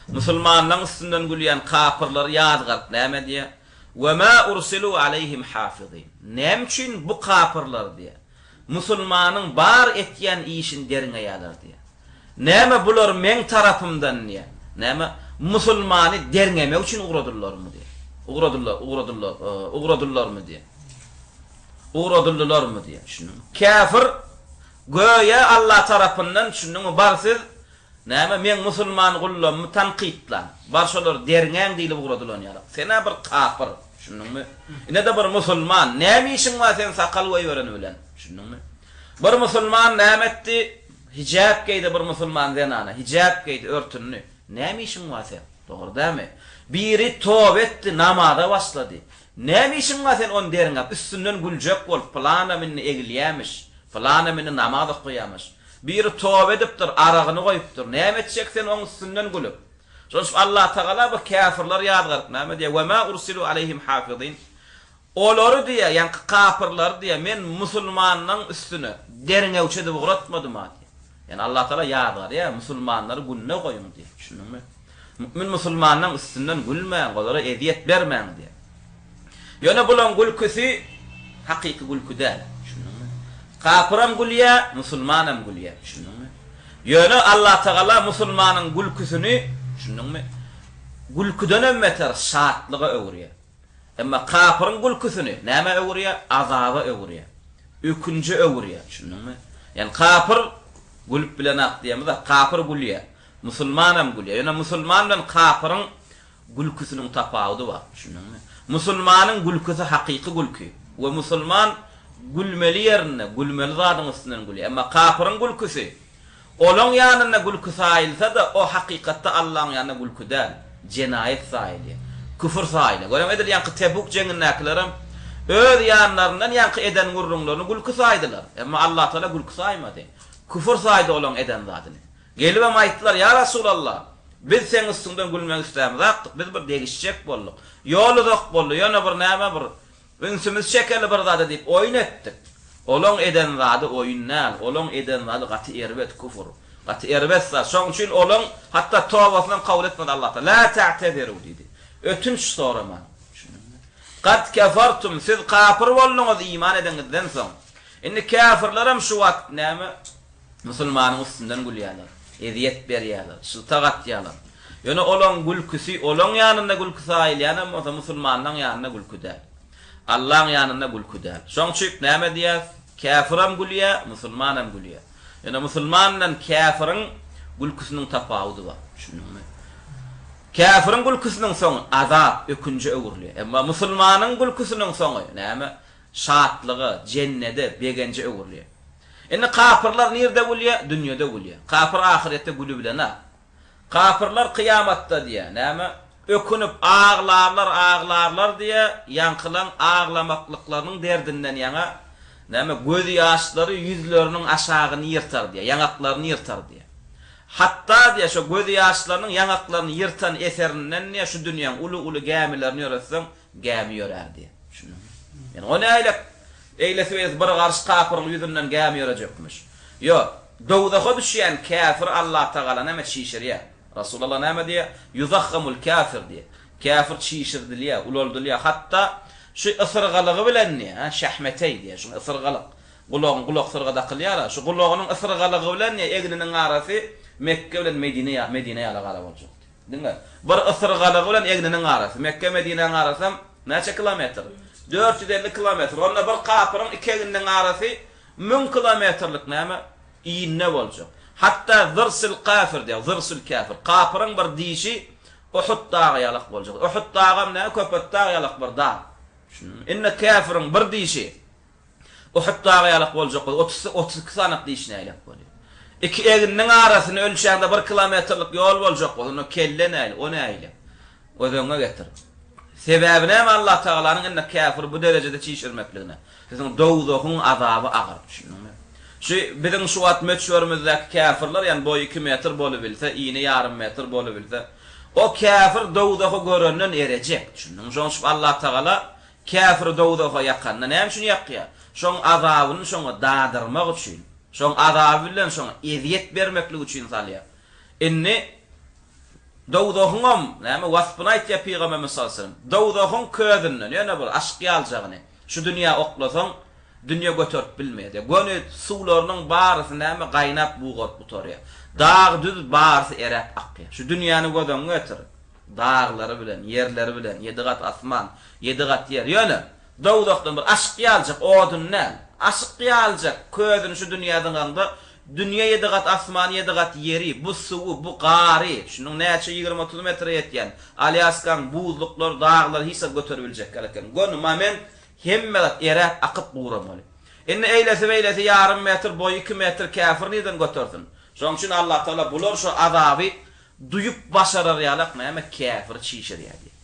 musulmanlaryň üstünden gülýän kapyrlary ýazgaryp näme diýýär? Ve ma ursilu aleýhim hafizin. Näme üçin bu kapyrlar diýýär. Musulmanyň bar etýän işini derňeýärler diýýär. Näme bular meň tarapymdan diýýär. Näme musulmany derňemek üçin ugradyllarmy diýýär. Ugradyllar, ugradyllar, ugradyllarmy diýýär. Ugradyldylarmy diýýär. Düşündiňmi? Käfir göýä Allah tarapyndan düşündiňmi bar siz Näme, meň musulman gullammy tankytlaň, bar şolary derňäň diýlip ugradylan ýaly. Sen-ä bir kapyr, düşündiňmi? Ine-de bir musulman, näme işiň bar seň sakal goýbereni bilen, düşündiňmi? Bir musulman näme etdi? Hijap geýdi bir musulman zenana, hijap geýdi, örtündi. Näme işiň bar seň? Dogry dälmi? Biri toba etdi, namaza başlady. Näme işiň bar sen ony derňäp, üstünden güljek bolup, pylanam indi egilýämiş, pylanam indi namaz okaýamyş. Biri toba edipdir, aragyny goýupdyr. Näme etjek sen oň üstünden gülüp? Şonuň üçin Allatagala bu käfirleri ýazgaryp näme diýýär? Ve ma ursilu aleyhim hafizin. Olary diýýär, ýaňky kapyrlary diýýär, men musulmanlaryň üstüne derňewçi edip ugratmadym-a diýýär. Ýagny Allatagala ýazgarýar, musulmanlary gününe goýuň diýýär. Düşündiňmi? Mümin musulmanlaryň üstünden gülmäň, olara ezýet bermäň diýýär. Ýöne bulaň gülküsi hakyky gülki däl. Düşündiňmi? Kapyram gülýär, musulmanam gülýär. Düşündiňmi? Ýöne Allatagala musulmanyň gülküsini, düşündiňmi? Gülküdenem beter şatlyga öwürýär. Emma kapyryň gülküsini nämä öwürýär? Azaba öwürýär. Ökünje öwürýär. Düşündiňmi? Ýagny kapyr gülüp bilenak diýemizok, kapyr gülýär. Musulmanam gülýär. Ýöne musulman bilen kapyryň gülküsiniň tapawudy bar. Düşündiňmi? Musulmanyň gülküsi hakyky gülki we musulman gülmeli ýerinde, gülmeli zadyň üstünden gülýär. Emma kapyryň gülküsi, olaň ýanynda gülki saýylsa-da, o hakykatda Allaň ýanynda gülki däl, jenaýat saýylýar. Küfür saýylýar. Görýäňmi, edil ýaňky Tebuk jeňindäkilerem öz ýanlaryndan ýaňky eden gürrüňlerini gülki saýdylar. Emma Allatagala gülki saýmady. Küfür saýdy olaň eden zadyny. Gelibem aýtdylar, Ýa Resulallah! Biz seň üstüňden gülmek islämizakdyk, biz bir degişjek bolduk. Ýol uzak boldy, ýöne bir näme bir ünsümizi çekeli bir zada diýip oýun etdik. Olaň eden zady oýun däl, olaň eden zady gaty erbet küfür, gaty erbet zat. Şoň üçin olaň hatda tobatynam kabul etmedi Allah Tagala. La ta'teziru diýdi. Ötünç soramaň. Düşündiňmi? Kad kefertum, siz kapyr bolduňyz iman edeňizden soň. Indi käfirlerem şu wagt näme? Musulmanyň üstünden gülýärler, ezýet berýärler, şyltak atýarlar. Ýöne olaň gülküsi olaň ýanynda gülki saýylýanam bolsa, musulmanlaň ýanynda gülki däl. Allaň ýanynda gülki däl. Şoň üçip näme diýýäs? Käfiram gülýär, musulmanam gülýär. Ýöne musulman bilen käfiriň gülküsiniň tapawudy bar. Düşündiňmi? Käfiriň gülküsiniň soňy azap, ökünje öwrülýär. Emma musulmanyň gülküsiniň soňy näme? Şatlyga, jennede, begenje öwrülýär. Indi kapyrlar nirde gülýär? Dünýede gülýär. Kapyr ahyretde gülübilenok. Kapyrlar kyýamatda diýýär, näme? Ökünip aglarlar, aglarlar diýýär, ýaňkylaň aglamaklyklarynyň derdinden ýaňa. Näme, gözýaşlary ýüzleriniň aşagyny ýyrtar diýýär, ýaňaklaryny ýyrtar diýýär. Hatda diýýär, şo gözýaşlarynyň ýaňaklaryny ýyrtan eserinden diýýär, şu dünýäň uly-uly gämilerini ýöretseň, gämi ýörär diýýär. Düşündiňmi? Ýani o nähili eýlesi-beýlesi bir garyş kapyryň ýüzünden gämi ýörejekmiş. Ýok, dowzaha düşýän käfiri Allatagala näme çişirýär. Resulallah näme diýýär? Ýuzahhamul käfir diýýär. Käfir çişirdilýär, ulaldylýar. Hatda şu ysyrgalygy bilen diýýär, hä, şähmeteý diýýär, şuň ysyrgalyk, gulagyň gulak syrga dakylýar-a, şu gulagynyň ysyrgalygy bilen diýýär, egniniň arasy Mekge bilen Medine ýa, Medine ýaly gara boljak diýýär. Diňe bir ysyrgalygy bilen egniniň arasy. Mekge-Medinäň arasam näçe kilometr? 450 kilometr. Onda bir kapyryň iki egniniň arasy Müň kilometrlik näme? Inne boljak. Hatda zyrsyl kafir diýýär, zyrsyl kafir. Kapyryň bir dişi Uhud dagy ýalak boljak. Uhud dagam näme? Köpetdag ýalak bir dag. Düşündiňmi? Indi käfiriň bir dişi Uhud dagy ýalak boljak bolsa, otuz, 32 sanak diş näýlek bolýar? Iki egniniň arasyny ölçäňde bir kilometrlik ýol boljak bolsa, onda kelle näýle, o näýlek? Göz öňüňe getir. Sebäbi näme Allatagalanyň indi käfiri bu derejede çişirmekligine? Siziň dowzahyň azaby agyr, düşündiňmi? Şu biziň şu wagt möçberimizdäki käfirler, ýagny boýy iki metr bolubilse, ini ýarym metr bolubilse, o käfir dowzahy görenden erejek, düşündiňmi? Şonuň üçin Allatagala käfiri dowzaha ýakanda näme üçin ýakýar? Şoň azabyny şoňa dadyrmak üçin, şoň azaby bilen şoňa ezýet bermeklik üçin salýar. Indi Dowzahyňam, näme, waspyny aýtýar Pygamberimiz sallallahu aleýhi we sellem. Dowzahyň közünden, ýöne bir aşyk ýaljagyny şu dünýä oklasaň, dünýe göterip bilmeýär diýýär. Göni suwlarynyň barysy näme, gaýnap bugaryp gutarýar. Dag-düz barysy eräp akýar. Şu dünýäni göz öňüňe getir. Daglary bilen, ýerleri bilen, ýedi gat asman, ýedi gat ýer. Ýöne, Dowzahdan bir aşyk ýaljak odun däl, aşyk ýaljak közüni şu dünýä zyňaňda, dünýe ýedi gat asmany, ýedi gat ýeri, bu suwy, bu gary, şunuň näçe ýigrimi-otuz metre ýetýän Alýaskaň buzluklary, daglary hiç zat göteribiljek ýaly eken. Göni moment hemme zat eräp, akyp guramaly. Indi eýlesi-beýlesi ýarym metr, boýy iki metr käfir nirden götersin? Şonuň üçin Allatagala bular şu azaby duýup başarar ýalak näme käfiri çişirýär diýýär.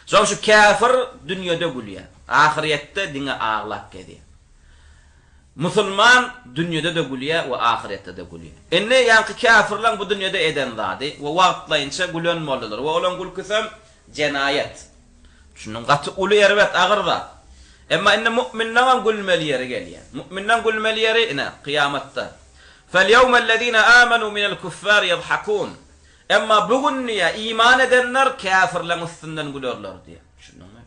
Soň şu käfir dünýede gülýär, ahyrýetde diňe aglap gezýär. Musulman dünýede-de gülýär we ahyrýetde-de gülýär. Indi ýaňky käfirleň bu dünýede eden zady we wagtlaýynça gülen boldular we olaň gülküsem jenaýat. Düşündiň gaty uly erbet agyr zat. Emma indi mu'minleňem gülmeli ýeri gelýär. Mu'minleň gülmeli ýeri ine kyýamatda. Felýewmellezine amenu minel kuffar ýadhakun. Emma bu gün diýýär, iman edenler käfirleň üstünden gülerler diýýär. Düşündiňmi?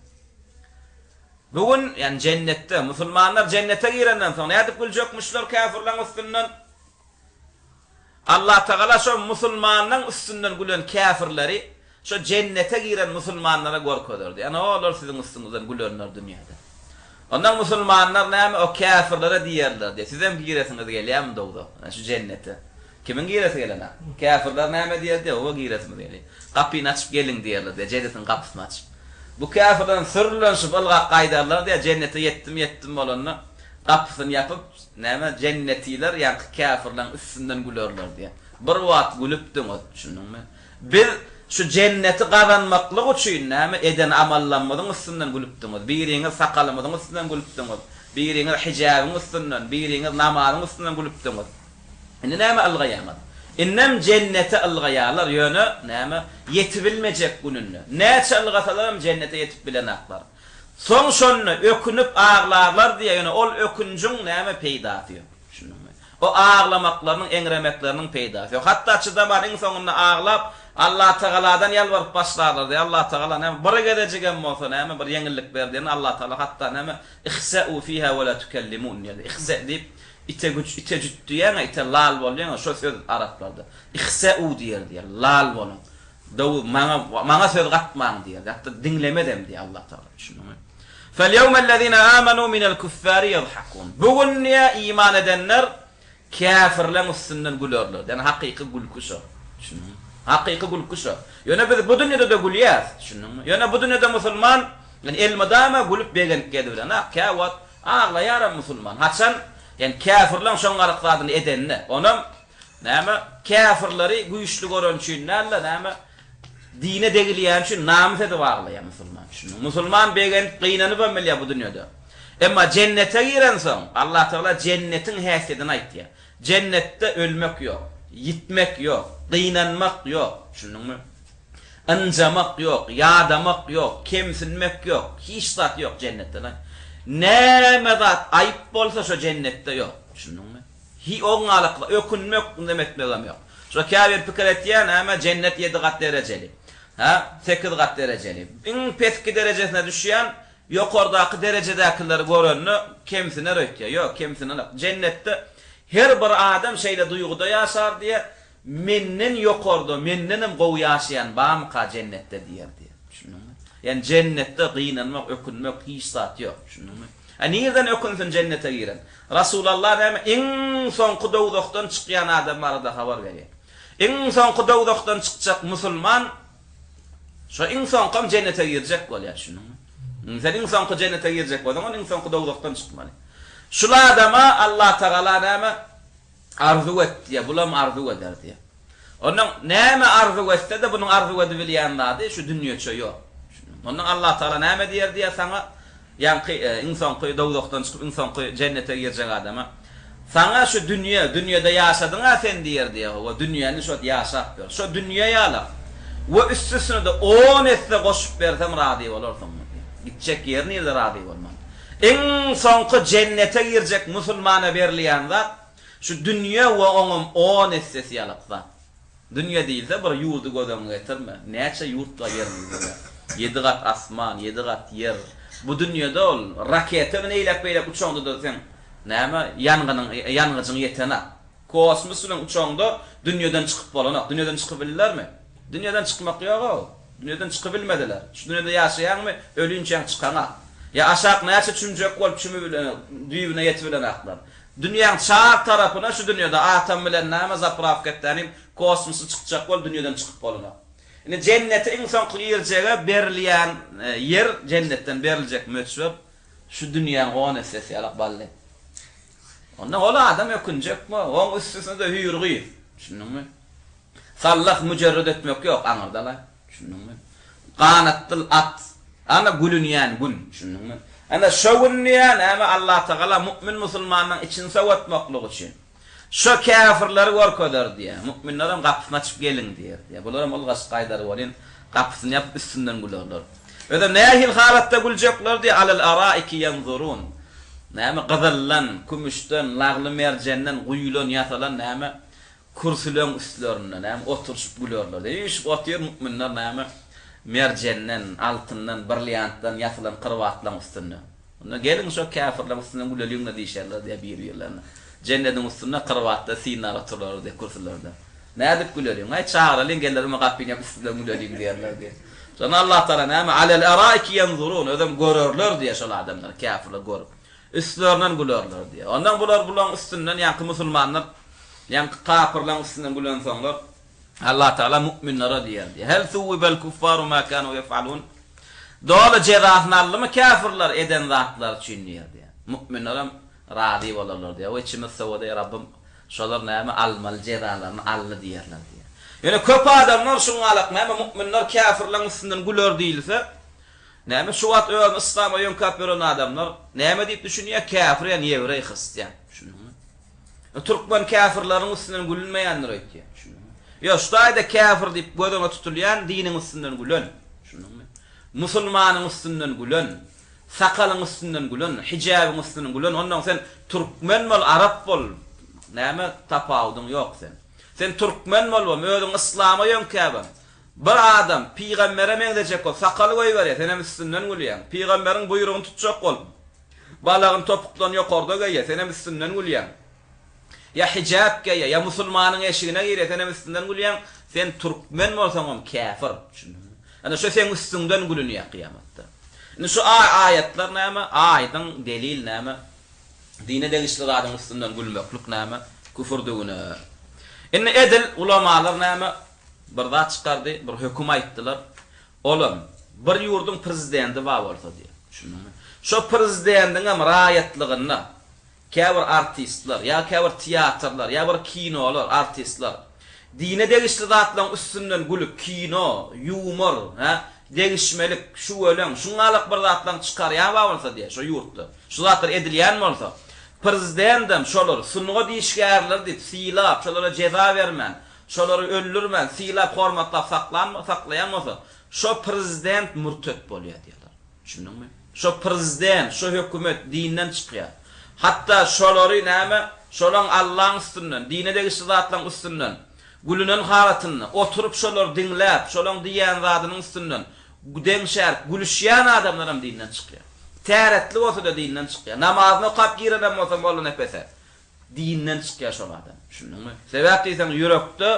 Bu gün, ýagny jennetde, musulmanlar jennete girenden soň nädip güljekmişler käfirleň üstünden? Allatagala şo musulmanlaň üstünden gülen käfirleri şo jennete giren musulmanlara görkezerdi. Ana olar siziň üstüňizden gülenler dünýäde. Ondan musulmanlar näme o käfirlere diýerler diýe, sizem giresiňiz gelýärmi dowzaha, şu jennete? Kimiň giresi gelenok? Käfirler näme diýer diýe, oba giresimiz gelýär. Gapyny açyp geliň diýerler diýe, jennetiň gapysyny açyp. Bu käfirlerem sürlenişip ylgap gaýdarlar diýe, jennete ýetdim ýetdim bolanda, gapysyny ýapyp, näme, jennetiler ýaňky käfirleň üstünden gülerler diýe. Bir wagt gülüpdiňiz, düşündiňmi? Biz şu jenneti gazanmaklyk üçin, näme, eden amallarymyzyň üstünden gülüpdiňiz. Biriňiz sakalymyzyň üstünden gülüpdiňiz, biriňiz hijäbiň üstünden, biriňiz namazyň üstünden gülüpdiňiz. Indi näme ylgaýaňyz? Indem jennete ylgaýarlar, ýöne, näme, ýetibilmejek gününde. Näçe ylgasalaram jennete ýetip bilenaklar. Soň şonda ökünip aglarlar diýýär, ýöne ol ökünjiň näme peýdasy ýok. Düşündiňmi? O aglamaklarynyň, eňremekleriniň peýdasy ýok. Hatda çydaman iň soňunda aglap, Allatagaladan ýalbaryp başlarlar diýýär. Allatagala näme, bir gezejigem bolsa näme, bir ýeňillik ber diýende Allatagala hatda näme, Ihse'u fiha we la tukellimun diýýär. Ihse diýip, ite güç, ite jüt diýýäň-ä, ite lal bolýaň-a, şo söz araplarda. Ihse'u diýer diýýär, lal boluň. Dawut, Maňa, maňa söz gatmaň diýerdi. Hatda diňlemezem diýýär Allah Tagala. Düşündiňmi? Felýewmellezine amanu minel kuffari ýadhakun. Bu gün diýýär, iman edenler käfirleň üstünden gülerler. Ýagny hakyky gülki şo. Düşündiňmi? Hakyky gülki şo. Ýöne biz bu dünýede-de gülýäs. Düşündiňmi? Ýöne bu dünýede musulman ýagny elmydama gülüp begenip gezibilenok. Käwagt aglaýaram musulman. Haçan? Ýagny käfirleň şoň galyk zadyny edende. Onam Näme, käfirleri güýçli göreni üçin däl-de, näme, dine degilýäni üçin namys edip aglaýar musulman. Düşündiňmi? Musulman begenip, gynanybam bilýär bu dünýede. Emma jennete girensoň, Allatagala jennetiň häsiýetini aýtýar. Jennetde ölmek ýok, ýitmek ýok, gynanmak ýok, düşündiňmi? Ynjamak ýok, ýadamak ýok, kemsinmek ýok, hiç zat ýok jennetde. Näme zat aýyp bolsa şo jennetde ýok, düşündiňmi? Hi oňňalykly ökünmek, neme etmegem ýok. Şo käbir pikir etýär, näme jennet ýedi gat derejeli. Hä, sekiz gat derejeli. Iň peski derejesine düşýän ýokardaky derejedäkileri görende kemsiner öýtýär. Ýok, kemsinenok. Jennetde her bir adam şeýle duýguda ýaşar diýýär, Menden ýokarda, mendenem gowy ýaşaýan barmyka jennetde diýer diýýär. Düşündiňmi? Ýagny jennetde gynanmak, ökünmek hiç zat ýok. Düşündiňmi? A nirden ökünsin jennete giren? Rasulallah näme iň soňky dowzahdan çykýan adam barada habar berýär. Iň soňky dowzahdan çykjak musulman şo iň soňkam jennete girjek bolýar, düşündiňmi? Sen iň soňky jennete girjek bolsaň, ol iň soňky dowzahdan çykmaly. Şul adama Allatagala näme Arzuw et diýýär, bulam arzuw eder diýýär. Onnoň näme arzuw etse-de, bunuň arzuw edibilýän zady şu dünýeçe ýok. Onnoň Allatagala näme diýer diýýär saňa, ýaňky iň soňky dowzahdan çykyp iň soňky jennete girjek adama, Saňa şu dünýe, dünýede ýaşadyň-a sen diýer diýýär, hawa, dünýäni şu wagt ýaşap ýör. Şo dünýe ýalak we üstesine-de on esse goşup bersem razy bolarsyňmy diýýär. Gitjek ýeri nirde razy bolman. Iň soňky jennete girjek musulmana berilýän zat, şu dünýe we oňam on essesi ýalak zat. Dünýe diýilse bir ýurdy göz öňüňe getirme. Näçe ýurt bar ýeriň ýüzünde. Ýedi gat asman, ýedi gat ýer. Bu dünýede ol raketa bilen eýläk-beýläk uçaňda-da seň näme ýangynyň ýangyjyň ýetenak. Kosmos bilen uçaňda dünýeden çykyp bolanok. Dünýeden çykybildilermi? Dünýeden çykmak ýog-ow. Dünýeden çykybilmediler. Şu dünýede ýaşaýaňmy, ölinçäň çykaňak. Ýa aşak näçe çümjek bolup çümübilen, düýbüne ýetibilenaklar. Dünýäň çar tarapyna şu dünýede atom bilen näme zaprawka etdänim kosmosa çykjak bol dünýeden çykyp bolanok. Indi jennete iň soňky girjege berilýän ýer jennetden beriljek möçber şu dünýäň on essesi ýalak bally. Onda ol adam ökünjekmi? Oň üstesine-de hüýr gyz. Düşündiňmi? Sallah müjerret etmek ýok aňyrda-la. Düşündiňmi? Ganatdyl at. Ana gülünýän gün. Düşündiňmi? Ana şo gün diýýär, näme Allatagala mu'min musulmanyň içini sowatmaklyk üçin. Şo käfirleri görkezer diýýär. Mu'minlerem gapysyny açyp geliň diýer diýýär. Bularam ylgaşyp gaýdar welin, gapysyny ýapyp üstünden gülerler. Özem nähili halatda güljekler diýýär, alel araiki ýenzurun. Näme gyzyldan, kümüşden, lagly-merjenden guýulan, ýasalan näme Kürsüleň üstlerinde, näme, oturyşyp gülerler. Üýşüp otyr mukminler, näme, merjenden, altyndan, brilliantdan ýasylan krowatlaň üstünde. Onda geliň şo käfirleň üstünden güleliň-le diýşerler diýýär bir-birlerine. Jennediň üstünde krowatda synlap oturarlar diýýär kürsülerde. Nädip güleliň? Aý, çagyralyň gelermi gapyny ýapyp üstünden güleliň diýerler diýýär. Şonda Allatagala näme, Alel araiki ýenzurun, özem görerler diýýär şol adamlar, käfirler görüp. Üstlerinden gülerler diýýär. Ondan bular bulaň üstünden ýaňky musulmanlar ýaňky kapyrlaň üstünden gülensoňlar Allah Tagala mu'minlere diýer diýýär. Hel suwibel kuffaru ma kanu yef'alun. Doly jezasyny aldymy käfirler eden zatlary üçin diýer diýýär. Mu'minlerem razy bolarlar diýýär. Oý içimiz sowady eý Rabbym şolar näme almaly jezalaryny aldy diýerler diýýär. Ýöne köp adamlar şuňalak näme mu'minler käfirleň üstünden güler diýilse Näme şu wagt özüni yslama ýöňkäp ýören adamlar näme diýip düşünýär käfir ýa ýewreý hristian düşündiňmi? Türkmen käfirleriniň üstünden gülünmeýändir öýtýän düşündiňmi? Ýok şu taýda käfir diýip göz öňe tutulýan diniň üstünden gülen düşündiňmi? Musulmanyň üstünden gülen sakalyň üstünden gülen hijäbiň üstünden gülen onnoň sen türkmen bol arap bol näme tapawudyň ýok sen sen türkmen bolubam özüňi yslama ýöňkäbem Bir adam pygambere meňzejek bolup sakaly goýberýär, senem üstünden gülýäň. Pygamberiň buýrugyny tutjak bolup, balagyny topukdan ýokarda geýýär, senem üstünden gülýäň. Ýa hijap geýýär, ýa musulmanyň eşigine girýär, senem üstünden gülýäň. Sen türkmen bolsaňam käfir. Düşündiňmi? Ine şo seň üstüňden gülünýär kyýamatda. Indi şu aýatlar näme? Aýdyň delil näme? Dine degişli zadyň üstünden gülmeklik näme? Küfürdügine. Indi edil ulamalar näme? Bir zat çykardy, bir höküm aýtdylar. Olam, bir ýurduň prezidenti bar bolsa diýýär. Düşündiňmi? Şo prezidendiňem raýatlygynda käbir artistler, ýa käbir teatrlar, ýa bir kinolar, artistler dine degişli zatlaryň üstünden gülüp, kino, ýumor, hä, degişmelik, şüweleň, şuňňalak bir zatlaryň çykarýan bar bolsa diýýär, şo ýurtda, şu zatlar edilýän bolsa, prezidendem şolary sungat işgärleri diýip sylap, şolara jeza bermän, şolary öldürmän, sylap, hormatlap saklan, saklaýan bolsa, şo prezident mürtet bolýar diýýärler. Düşündiňmi? Şo prezident, şo hökümet dinden çykýar. Hatda şolary näme, şolaň Allaň üstünden, dine degişli zatlaň üstünden gülünen halatynda, oturyp şolary diňläp, şolaň diýýän zadynyň üstünden deňşärip gülüşýän adamlaram dinden çykýar. Täretli bolsa-da dinden çykýar. Namazyny okap girenem bolsa Mollanepese, Dinden çykýar şol adam. Düşündiňmi? Sebäp diýseň ýürekde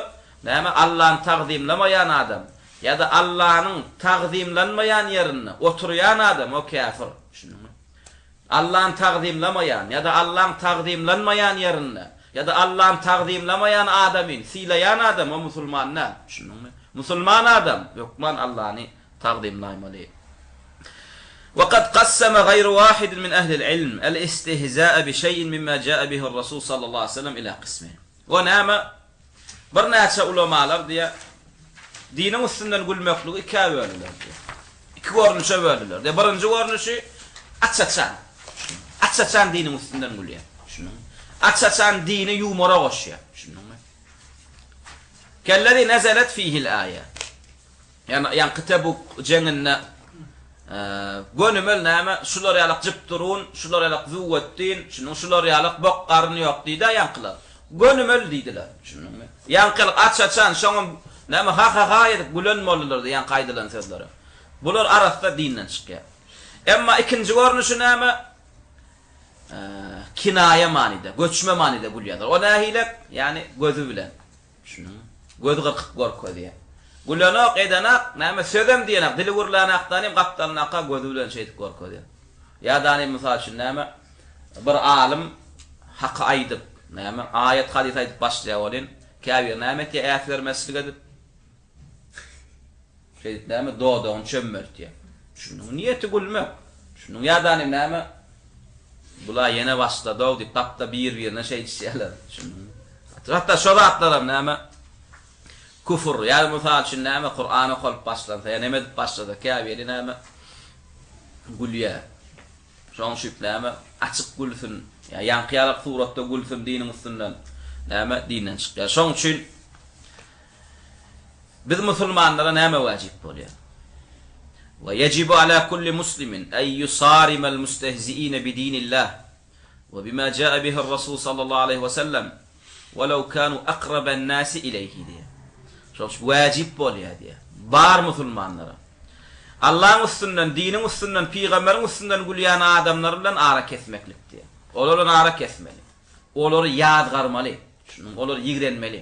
näme Allany tagzymlamaýan adam ýa-da Allanyň tagzymlanmaýan ýerinde oturýan adam o käfir. Düşündiňmi? Allany tagzymlamaýan ýa-da Allaň tagzymlanmaýan ýerinde ýa-da Allany tagzymlamaýan adamyny sylaýan adam o musulman däl. Düşündiňmi? Musulman adam hökman Allany tagzymlaýmaly. Ve kad kassama gaýru wahidin min ehlil ilm el istihza'a bi şeý'in mimma ja'a bihi'r Rasul sallallahu aleýhi we sellem ila kysmeýn. O näme? Birnäçe ulamalar diýýär, diniň üstünden gülmekligi ikä böldüler diýýär. Iki görnüşe böldüler. Diýýär, birinji görnüşi aç-açan. Aç-açan diniň üstünden gülýär. Düşündiňmi? Aç-açan dini ýumora goşýar. Düşündiňmi? Kellezi nezelet fihil aýa. Ýagny ýaňky Tebuk jeňinde gönümel näme, şular ýalak jypdurun, şular ýalak züwwetdin, şunuň şular ýalak bok garyn ýok diýdi-ä ýaňkylar. Gönümel diýdiler. Düşündiňmi? Ýaňky ýalak aç-açan, şoňam näme ha-ha-ha edip gülen boldular-da ýaňky aýdylan sözlere. Bular arassa dinden çykýar. Emma ikinji görnüşi näme? Kinaýa manyda, göçme manyda gülýärler. O nähilek? Ýagny gözi bilen. Düşündiňmi? Gözi gyrkyp görkezýär. Gülenok, edenak, näme, sözem diýenak, dili gürlänakdanym gapdalynaka gözi bilen şeýdip görkezýär. Ýa-da mysal üçin näme, bir alym haky aýdyp, näme, aýat-hadys aýdyp başlaýar welin, käbiri näme etýär, äsgermezçilik edip, Şeýdip näme dodagyny çömmeltýär. Düşündiňmi? Niýeti gülmek. Düşündiňmi? Ýa-da näme Bular ýene başladow diýip gapda bir-birine şeýdişýärler. Düşündiňmi? Hatda şo zatlaram näme küfür ýa mysal üçin näme Kuran okalyp başlansa ýa neme edip başlasa käbiri näme gülýär. Şoň üçin näme açyk gülsün ýa ýaňky ýalak suratda gülsün diniň üstünden näme dinden çykýar. Şoň üçin Biz musulmanlara näme wajyp bolýar? Ve yejibu ala kulli muslimin en yusarimal mustehziine bi dinillah ve bima jaa bihi'r rasul sallallahu aleýhi we sellem welew kanu akraben nasi ileyhi diýýär. Şol üçin wajyp bolýar diýýär. Bar musulmanlara. Allaň üstünden, diniň üstünden, pygamberiň üstünden gülýän adamlar bilen ara kesmeklik diýýär. Olar bilen ara kesmeli. Olary ýazgarmaly. Düşündiňmi? Olary ýigrenmeli.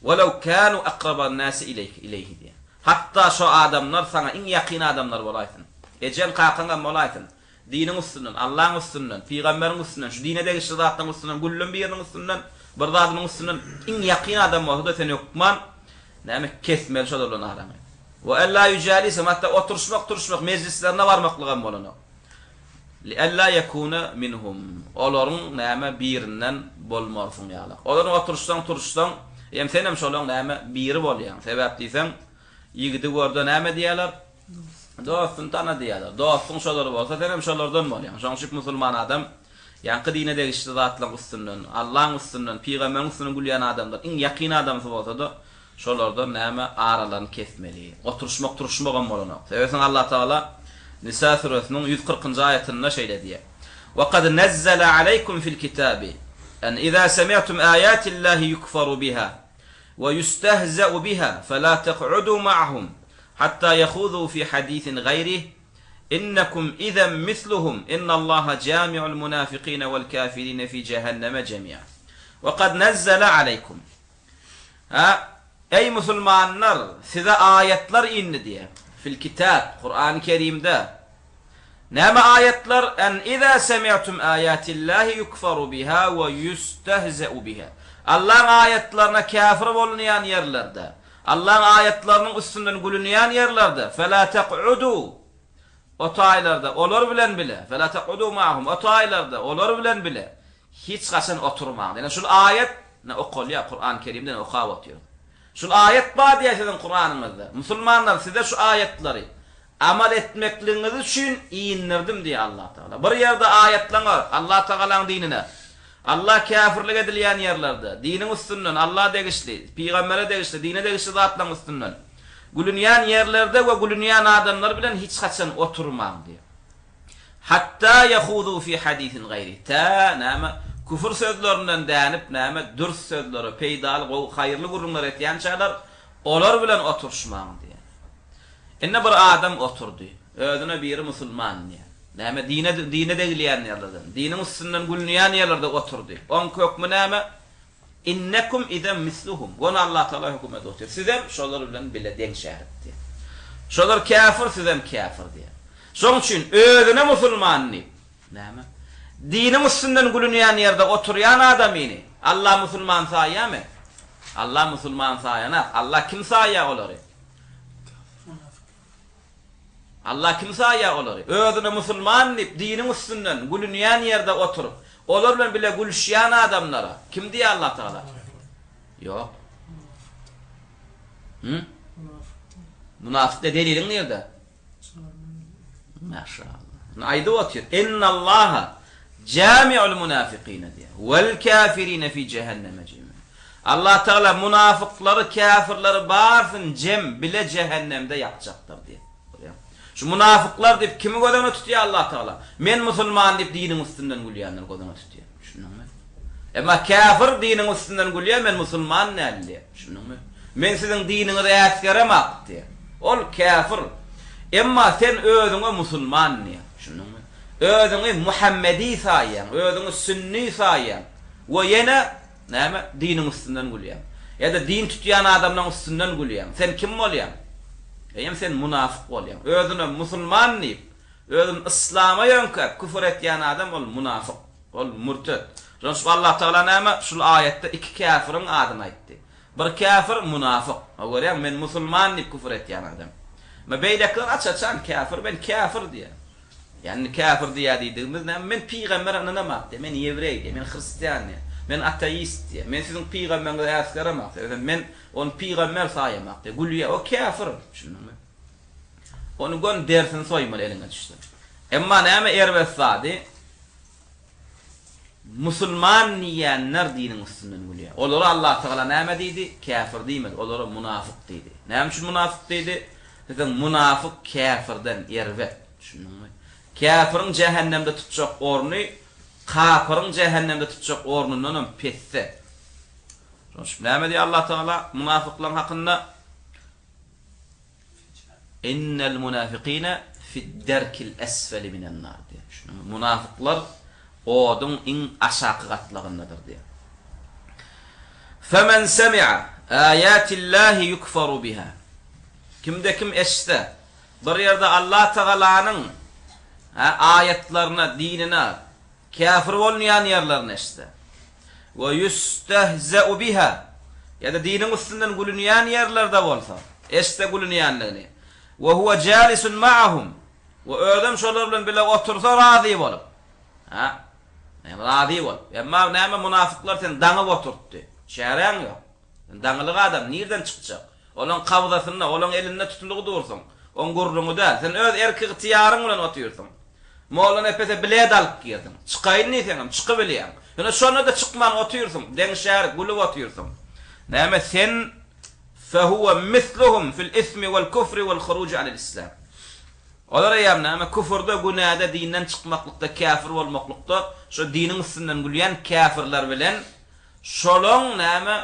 Welew kanu akraban nasi ileýhi diýýär. Hatda şo adamlar saňa iň ýakyn adamlar bolaýsyn. Ejeň, kakaňam bolaýsyn. Diniň üstünden, Allaň üstünden, pygamberiň üstünden, şu dine degişli zatlaryň üstünden, güllüm biriniň üstünden, bir zadynyň üstünden iň ýakyn adam bolsa-da sen hökman näme kesmeli şolar bilen araňy. We alla ýujalisem hatda oturyşmak, turuşmak, mejlislerine barmaklygam bolanok. Li'ella ýekune minhum, olaryň, näme, birinden bolmarsyň ýalak. Olaryň oturyşsaň, turuşsaň, hem senem şolaň, näme, biri bolýaň. Sebäp diýseň, ýigidi görde näme diýýärler? Dostuny tana diýýärler. Dostuň şolar bolsa, senem şolardan bolýaň. Şonuň üçin musulman adam ýaňky dine degişli zatlaryň üstünden, Allaň üstünden, pygamberiň üstünden gülýän adamlar, iň ýakyn adamsy bolsa-da, Şolardan näme aralaryny kesmeli. Oturyşmak turuşmagam bolanok. Sebäpsiň Allah Tagala Nisa süresiniň 140-njy aýatynda şeýle diýýär. Ve kad nezzele aleykum fil kitabi en iza semi'tum ayatillahi yukfaru biha ve yustehze'u biha fela tek'udu ma'ahum hatta yahudu fi hadisin gayrih innekum izen misluhum innallaha jami'ul munafikine vel kafirine fi cehenneme cemi'a. Ve kad nezzele aleykum Hä, eý musulmanlar, size aýatlar indi diýýär. Fil kitap, Kurany Kerimde. Näme aýatlar? En iza semi'tum aýatillahi yukfaru biha we ýustehze'u biha. Allaň aýatlaryna käfir bolunýan ýerlerde, Allaň aýatlarynyň üstünden gülünýän ýerlerde, fela tek'udu, o taýlarda olar bilen bile, fela tek'udu ma'hum, o taýlarda olar bilen bile Hiç haçan oturmaň. Ýöne şul aýat ne okalýar Kuran Kerimde ne okap otyrys. Şul aýat bar diýýär siziň Kuranyňyzda. Musulmanlar size şu aýatlary. Amal etmekligiňiz üçin indirdim diýýär Allah Tagala. Bir ýerde aýatlaňa Allah Tagalaň dinine, Allah käfirlik edilýän ýerlerde, diniň üstünden, Allaha degişli, pygambere degişli, dine degişli zatlaryň üstünden gülünýän ýerlerde we gülünýän adamlar bilen hiç haçan oturmaň diýýär. Hatda ýehuzu fi hadisin gaýri, tä, näme, küfür sözlerinden dänip, näme, dürs sözlere, peýdaly, gowy, haýyrly gürrüňler etýänçäler, olar bilen oturyşmaň diýýär. Indi bir adam oturdy. Özüne biri musulman diýýär. Näme, dine, dine degilýän ýerlerden, diniň üstünden gülünýän ýerlerde oturdy. Oňki hökmi näme? Innekum izen misluhum. Göni Allatagala höküm edip otyr. Sizem şolar bilen bile deň şärik diýýär. Şolar käfir, sizem käfir diýýär. Şoň üçin özüne musulman diýip, näme? Diniň üstünden gülünýän ýerde oturýan adamyny Alla musulman saýýarmy? Alla musulman saýanak. Alla kim saýýar olary? Allah kim saýýar olary? Özüne musulman diýip, diniň üstünden gülünýän ýerde oturyp, olar bilen bile gülüşýän adamlara kim diýýär Allah Tagala? Ýok. Hı? Munafyk de deliliň nirde? Maşallah. Aýdyp otyr. Innallaha jami'ul munafiqina diýýär. Wal kafirina fi jehenneme jemi'a. Allah Tagala munafyklary, käfirleri barsyn jem bile jähennemde ýakjakdyr diýýär. Görýäňmi? Şu munafyklar diýip kimi göz öňüne tutýar Allah Tagala? Men musulman diýip diniň üstünden gülýänleri göz öňüne tutýar. Düşündiňmi? Emma käfir diniň üstünden gülýär, men musulman däl diýýär. Düşündiňmi? Men siziň diniňizi äsgeremak diýýär. Ol käfir. Emma sen özüňe musulman diýýäň. Düşündiňmi? Özüňi muhammedi saýýaň, özüňi sünni saýýaň we ýene Näme? Diniň üstünden gülýäň. Ýa-da din tutýan adamlaň üstünden gülýäň. Sen kim bolýaň? Eýýäm sen munafyk bolýaň. Özüne musulman diýip, özüni yslama ýöňkäp küfür etýän adam ol munafyk. Ol mürtet. Şonuň üçin Allah Tagala näme? Şul aýatda iki käfiriň adyny aýtdy. Bir käfir munafyk. Ha görýäň, men musulman diýip küfür etýän adam. Emma beýlekiler aç-açan käfir, men käfir diýýär. Ýagny käfir diýýär diýdigimiz näme? Men pygambere ynanamak diýýär, men ýewreý diýýär, men hristian diýýär, men ateist diýýär, men siziň pygamberiňizi äsgeremak diýýär, men ony pygamber saýamak diýýär, gülýär, o käfir, düşündiňmi? Ony göni derisini soýmaly eliňe düşse. Emma näme erbet zady? Musulman diýýänler diniň üstünden gülýär. Olara Allatagala näme diýdi? Käfir diýmedi, olara munafyk diýdi. Näme üçin munafyk diýdi? Siziň munafyk käfirden erbet. Düşündiňmi? Käfiriň jähennemde tutjak orny kapyryň jähennemde tutjak ornundanam pesde. Şonuň üçin näme diýýär Allatagala munafyklaryň hakynda? Innel munafikine fid-derkil esfeli minen-nar diýýär. Düşündiňmi? Munafyklar oduň iň aşaky gatlagyndadyr diýýär. Femen semi'a aýatillahi yukfaru biha. Kimde kim eşitse, bir ýerde Allah Tagalanyň aýatlaryna, dinine Käfir bolunýan ýerlerini eşitse. We ýüstehze'u biha, ýa-da diniň üstünden gülünýän ýerlerde bolsa, eşitse gülünýändigini. We huwe jalisun ma'ahum, we özem şolar bilen bile otursa razy bolup. Ha? Näme razy bolup. Emma näme munafyklar seni daňyp oturtdy. Çäräň ýok. Sen daňylyk adam, nirden çykjak? Olaň kabzasynda, olaň elinde tutulgy dursuň. Oň gürrüňi däl. Sen öz erk-ygtyýaryň bilen otyrsyň. Mollanepese bilet alyp girdiň. Çykaýyn diýseňem, çykybilýäň. Ýöne şonda-da çykman otyrsyň. Deňşärik, gülüp otyrsyň. Näme sen Fehuwe misluhum fil ismi wel kufri wel huruji anil islam. Olar eýýäm näme, küfürde, günäde, dinden çykmaklykda, käfir bolmaklykda, şo diniň üstünden gülýän käfirler bilen Şolaň näme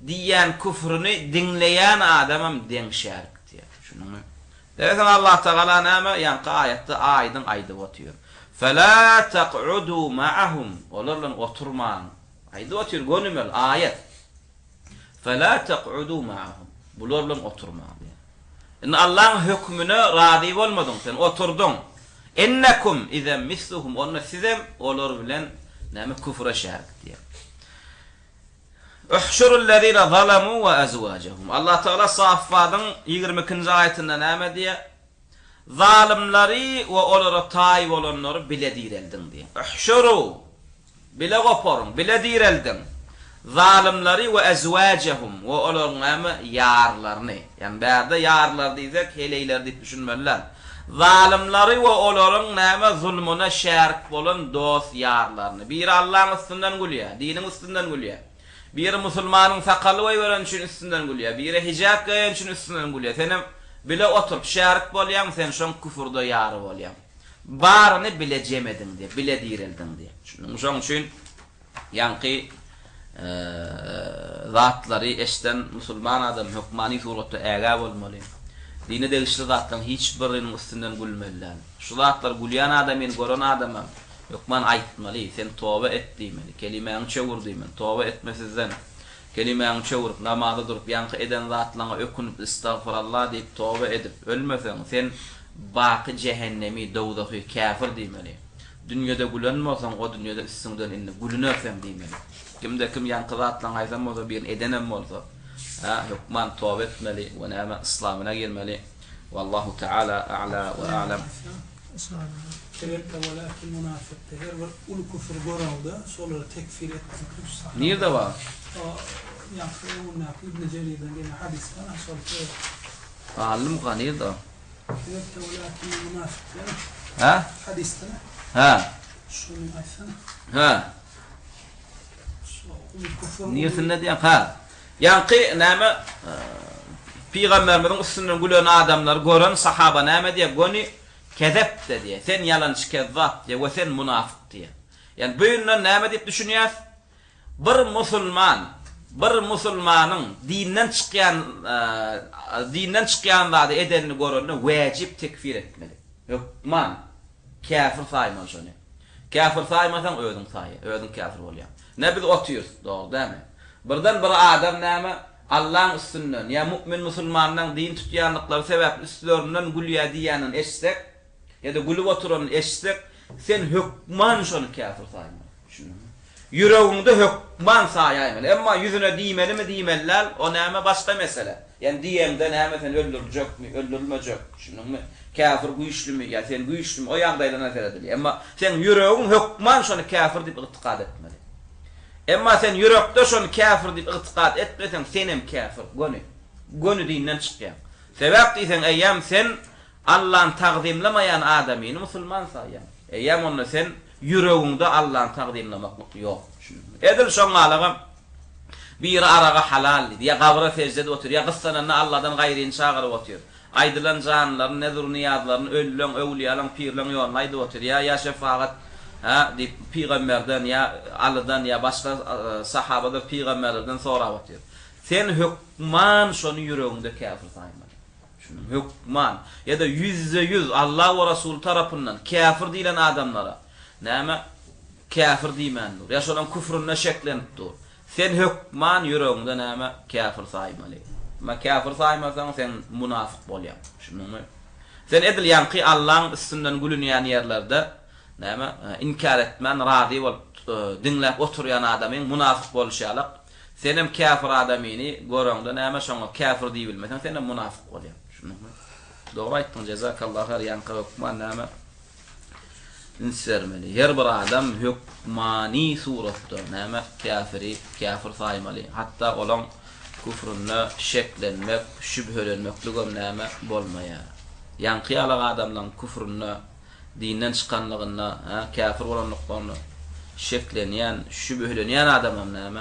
diýýän küfrüni diňleýän adamam deň şärik diýýär. Düşündiňmi? Eýsem Allatagala näme ýaňky aýatda aýdyň aýdyp otyr. Fela tak'udu ma'ahum olar bilen oturmaň. Aýdyp otyr gönümel aýat. Fela tak'udu ma'ahum bular bilen oturmaň diýýär. Indi Allaň hökmüne razy bolmadyň sen, oturdyň. Innekum izen misluhum, onda sizem olar bilen näme küfre şärik diýýär. Uhşurullezine zalamu we azwajahum. Allah Tagala Saffadyň 22-nji aýatynda näme diýýär? Zalymlary we olara taý bolanlary bile direldiň diýýär. Uhşuru Bile goparyň, bile direldiň. Zalymlary we ezwajehum we olaryň näme, ýarlaryny. Ýagny bärde ýarlary diýsek, heleýleri diýip düşünmeli däl. Zalymlary we olaryň näme zulmuna şärik bolan dost-ýarlaryny. Biri Allaň üstünden gülýär, diniň üstünden gülýär. Biri musulmanyň sakaly goýbereni üçin üstünden gülýär, biri hijap geýeni üçin üstünden gülýär. Senem bile oturyp şärik bolýaň, sen şoň küfürde ýary bolýaň. Baryny bile jem ediň diýýär, bile direldiň diýýär. Düşündiňmi? Şoň üçin ýaňky zatlary eşden musulman adam hökmany suratda ägä bolmaly. Dine degişli zatlaryň hiç biriniň üstünden gülmeli däl. Şu zatlary gülýän adamyny gören adama hökman aýtmaly, sen toba et diýmeli, kelimäňi çöwür diýmeli, toba etmesizden kelimäňi çöwürip, namaza durup, ýaňky eden zatlaryňa ökünip, istagfyrallah diýip toba edip ölmeseň, sen baky jähennemi, dowzahy, käfir diýmeli. Dünýede gülen bolsaň, o dünýede üstüňden indi gülüner sen diýmeli. Kimde kim ýaňky zatlaryň haýsam bolsa birini edenem bolsa, hä, hökman toba etmeli we näme, yslamyna girmeli. Wallahu taala a'la we a'lam. Kelebde welakin munafykda her bir uly küfür göreňde şolary tekfir etmeklik şu sahaba. Nirde bar? O ýaňky öňündäki Ibni Jerirden gelen hadys bar, şol söz. Galdymyka nirde o? Elbetde welakin munafyk diýen. Hä? Hadysda. Hä. Şuny aýtsana. Hä. Şu uly küfür. Niresinde diýen? Hä. Ýaňky näme Pygamberimiziň üstünden gülen adamlary gören sahaba näme diýýär? Göni kezepde diýýär. Sen ýalançy kezzap diýýär we sen munafyk diýýär. Ýani bu ýünden näme diýip düşünýäs? Bir musulman, bir musulmanyň dinden çykýan, dinden çykýan zady edenini görende wäjip tekfir etmeli. Hökman. Käfir saýmaly şony. Käfir saýmasaň özüň saýýa, özüň käfir bolýaň. Ne biz otyrys, dogry dälmi? Birden bir adam näme Allaň üstünden ýa mu'min musulmanlaň din tutýanlyklary sebäpli üstlerinden gülýä diýýänini eşitsek, ýa-da gülüp oturanyny eşitsek, sen hökman şony käfir saýmaly. Düşündiňmi? Ýüregiňde hökman saýaýmaly. Emma ýüzüne diýmelimi, diýmeli däl, o näme, başga mesele. Ýagny diýeňde näme sen öldüriljekmi, öldürilmejek, düşündiňmi? Käfir güýçlümi ýa sen güýçlümi, o ýagdaýlaryna seredilýär. Emma seň ýüregiň hökman şony käfir diýip ygtykat etmeli. Emma sen ýürekde şony käfir diýip ygtykat etmeseň, senem käfir, göni. Göni dinden çykýaň. Sebäp diýseň, eýýäm sen Allany tagzymlamaýan adamyny musulman saýýaň. Eýýäm onda sen ýüregiňde Allany tagzymlamaklyk ýok. Düşündiňmi? Edil şoň ýalagam biri araga halal diýdi, ýa gabra sežde edip otyr, ýa gyssananda Alladan gaýryny çagyryp otyr. Aýdylan janlaryny, nezr-u-nyýazlaryny ölüleň, öwlüýalaň, pirleň ýoluna aýdyp otyr. Ýa ýa şefagat, hä, diýip, pygamberden, ýa Alydan, ýa başga sahabadyr pygamberlerden sorap otyr. Sen hökman şony ýüregiňde käfir saýmaly. Şuny hökman, ýa-da ýüzde-ýüz Allah we Rasuly tarapyndan käfir diýlen adamlara, näme, käfir diýmän dur, ýa şolaň küfründe şeklenip dur. Sen hökman ýüregiňde näme, käfir saýmaly. Emma käfir saýmasaň, sen munafyk bolýaň. Düşündiňmi? Sen edil ýaňky Allaň üstünden gülünýän ýerlerde, näme, inkär etmän, razy bolup, diňläp oturýan adamyň munafyk bolşy ýalak, Senem käfir adamyny göreňde näme şoňa käfir diýibilmeseň senem munafyk bolýaň. Düşündiňmi? Dogry aýtdyň jezakallah haýr ýaňka hökman näme üns bermeli. Her bir adam hökmany suratda näme käfiri käfir saýmaly. Hatda olaň küfründe şeklenmek, şübhelenmekligem näme bolmaýar. Ýaňky ýalak adamlaň küfründe Dinden çykanlygynda, hä, käfir bolanlyklarynda şeklenýän, şübhelenýän adamam näme?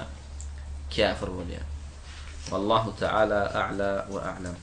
Käfir bolýar. Wallahu taala a'la we a'lam.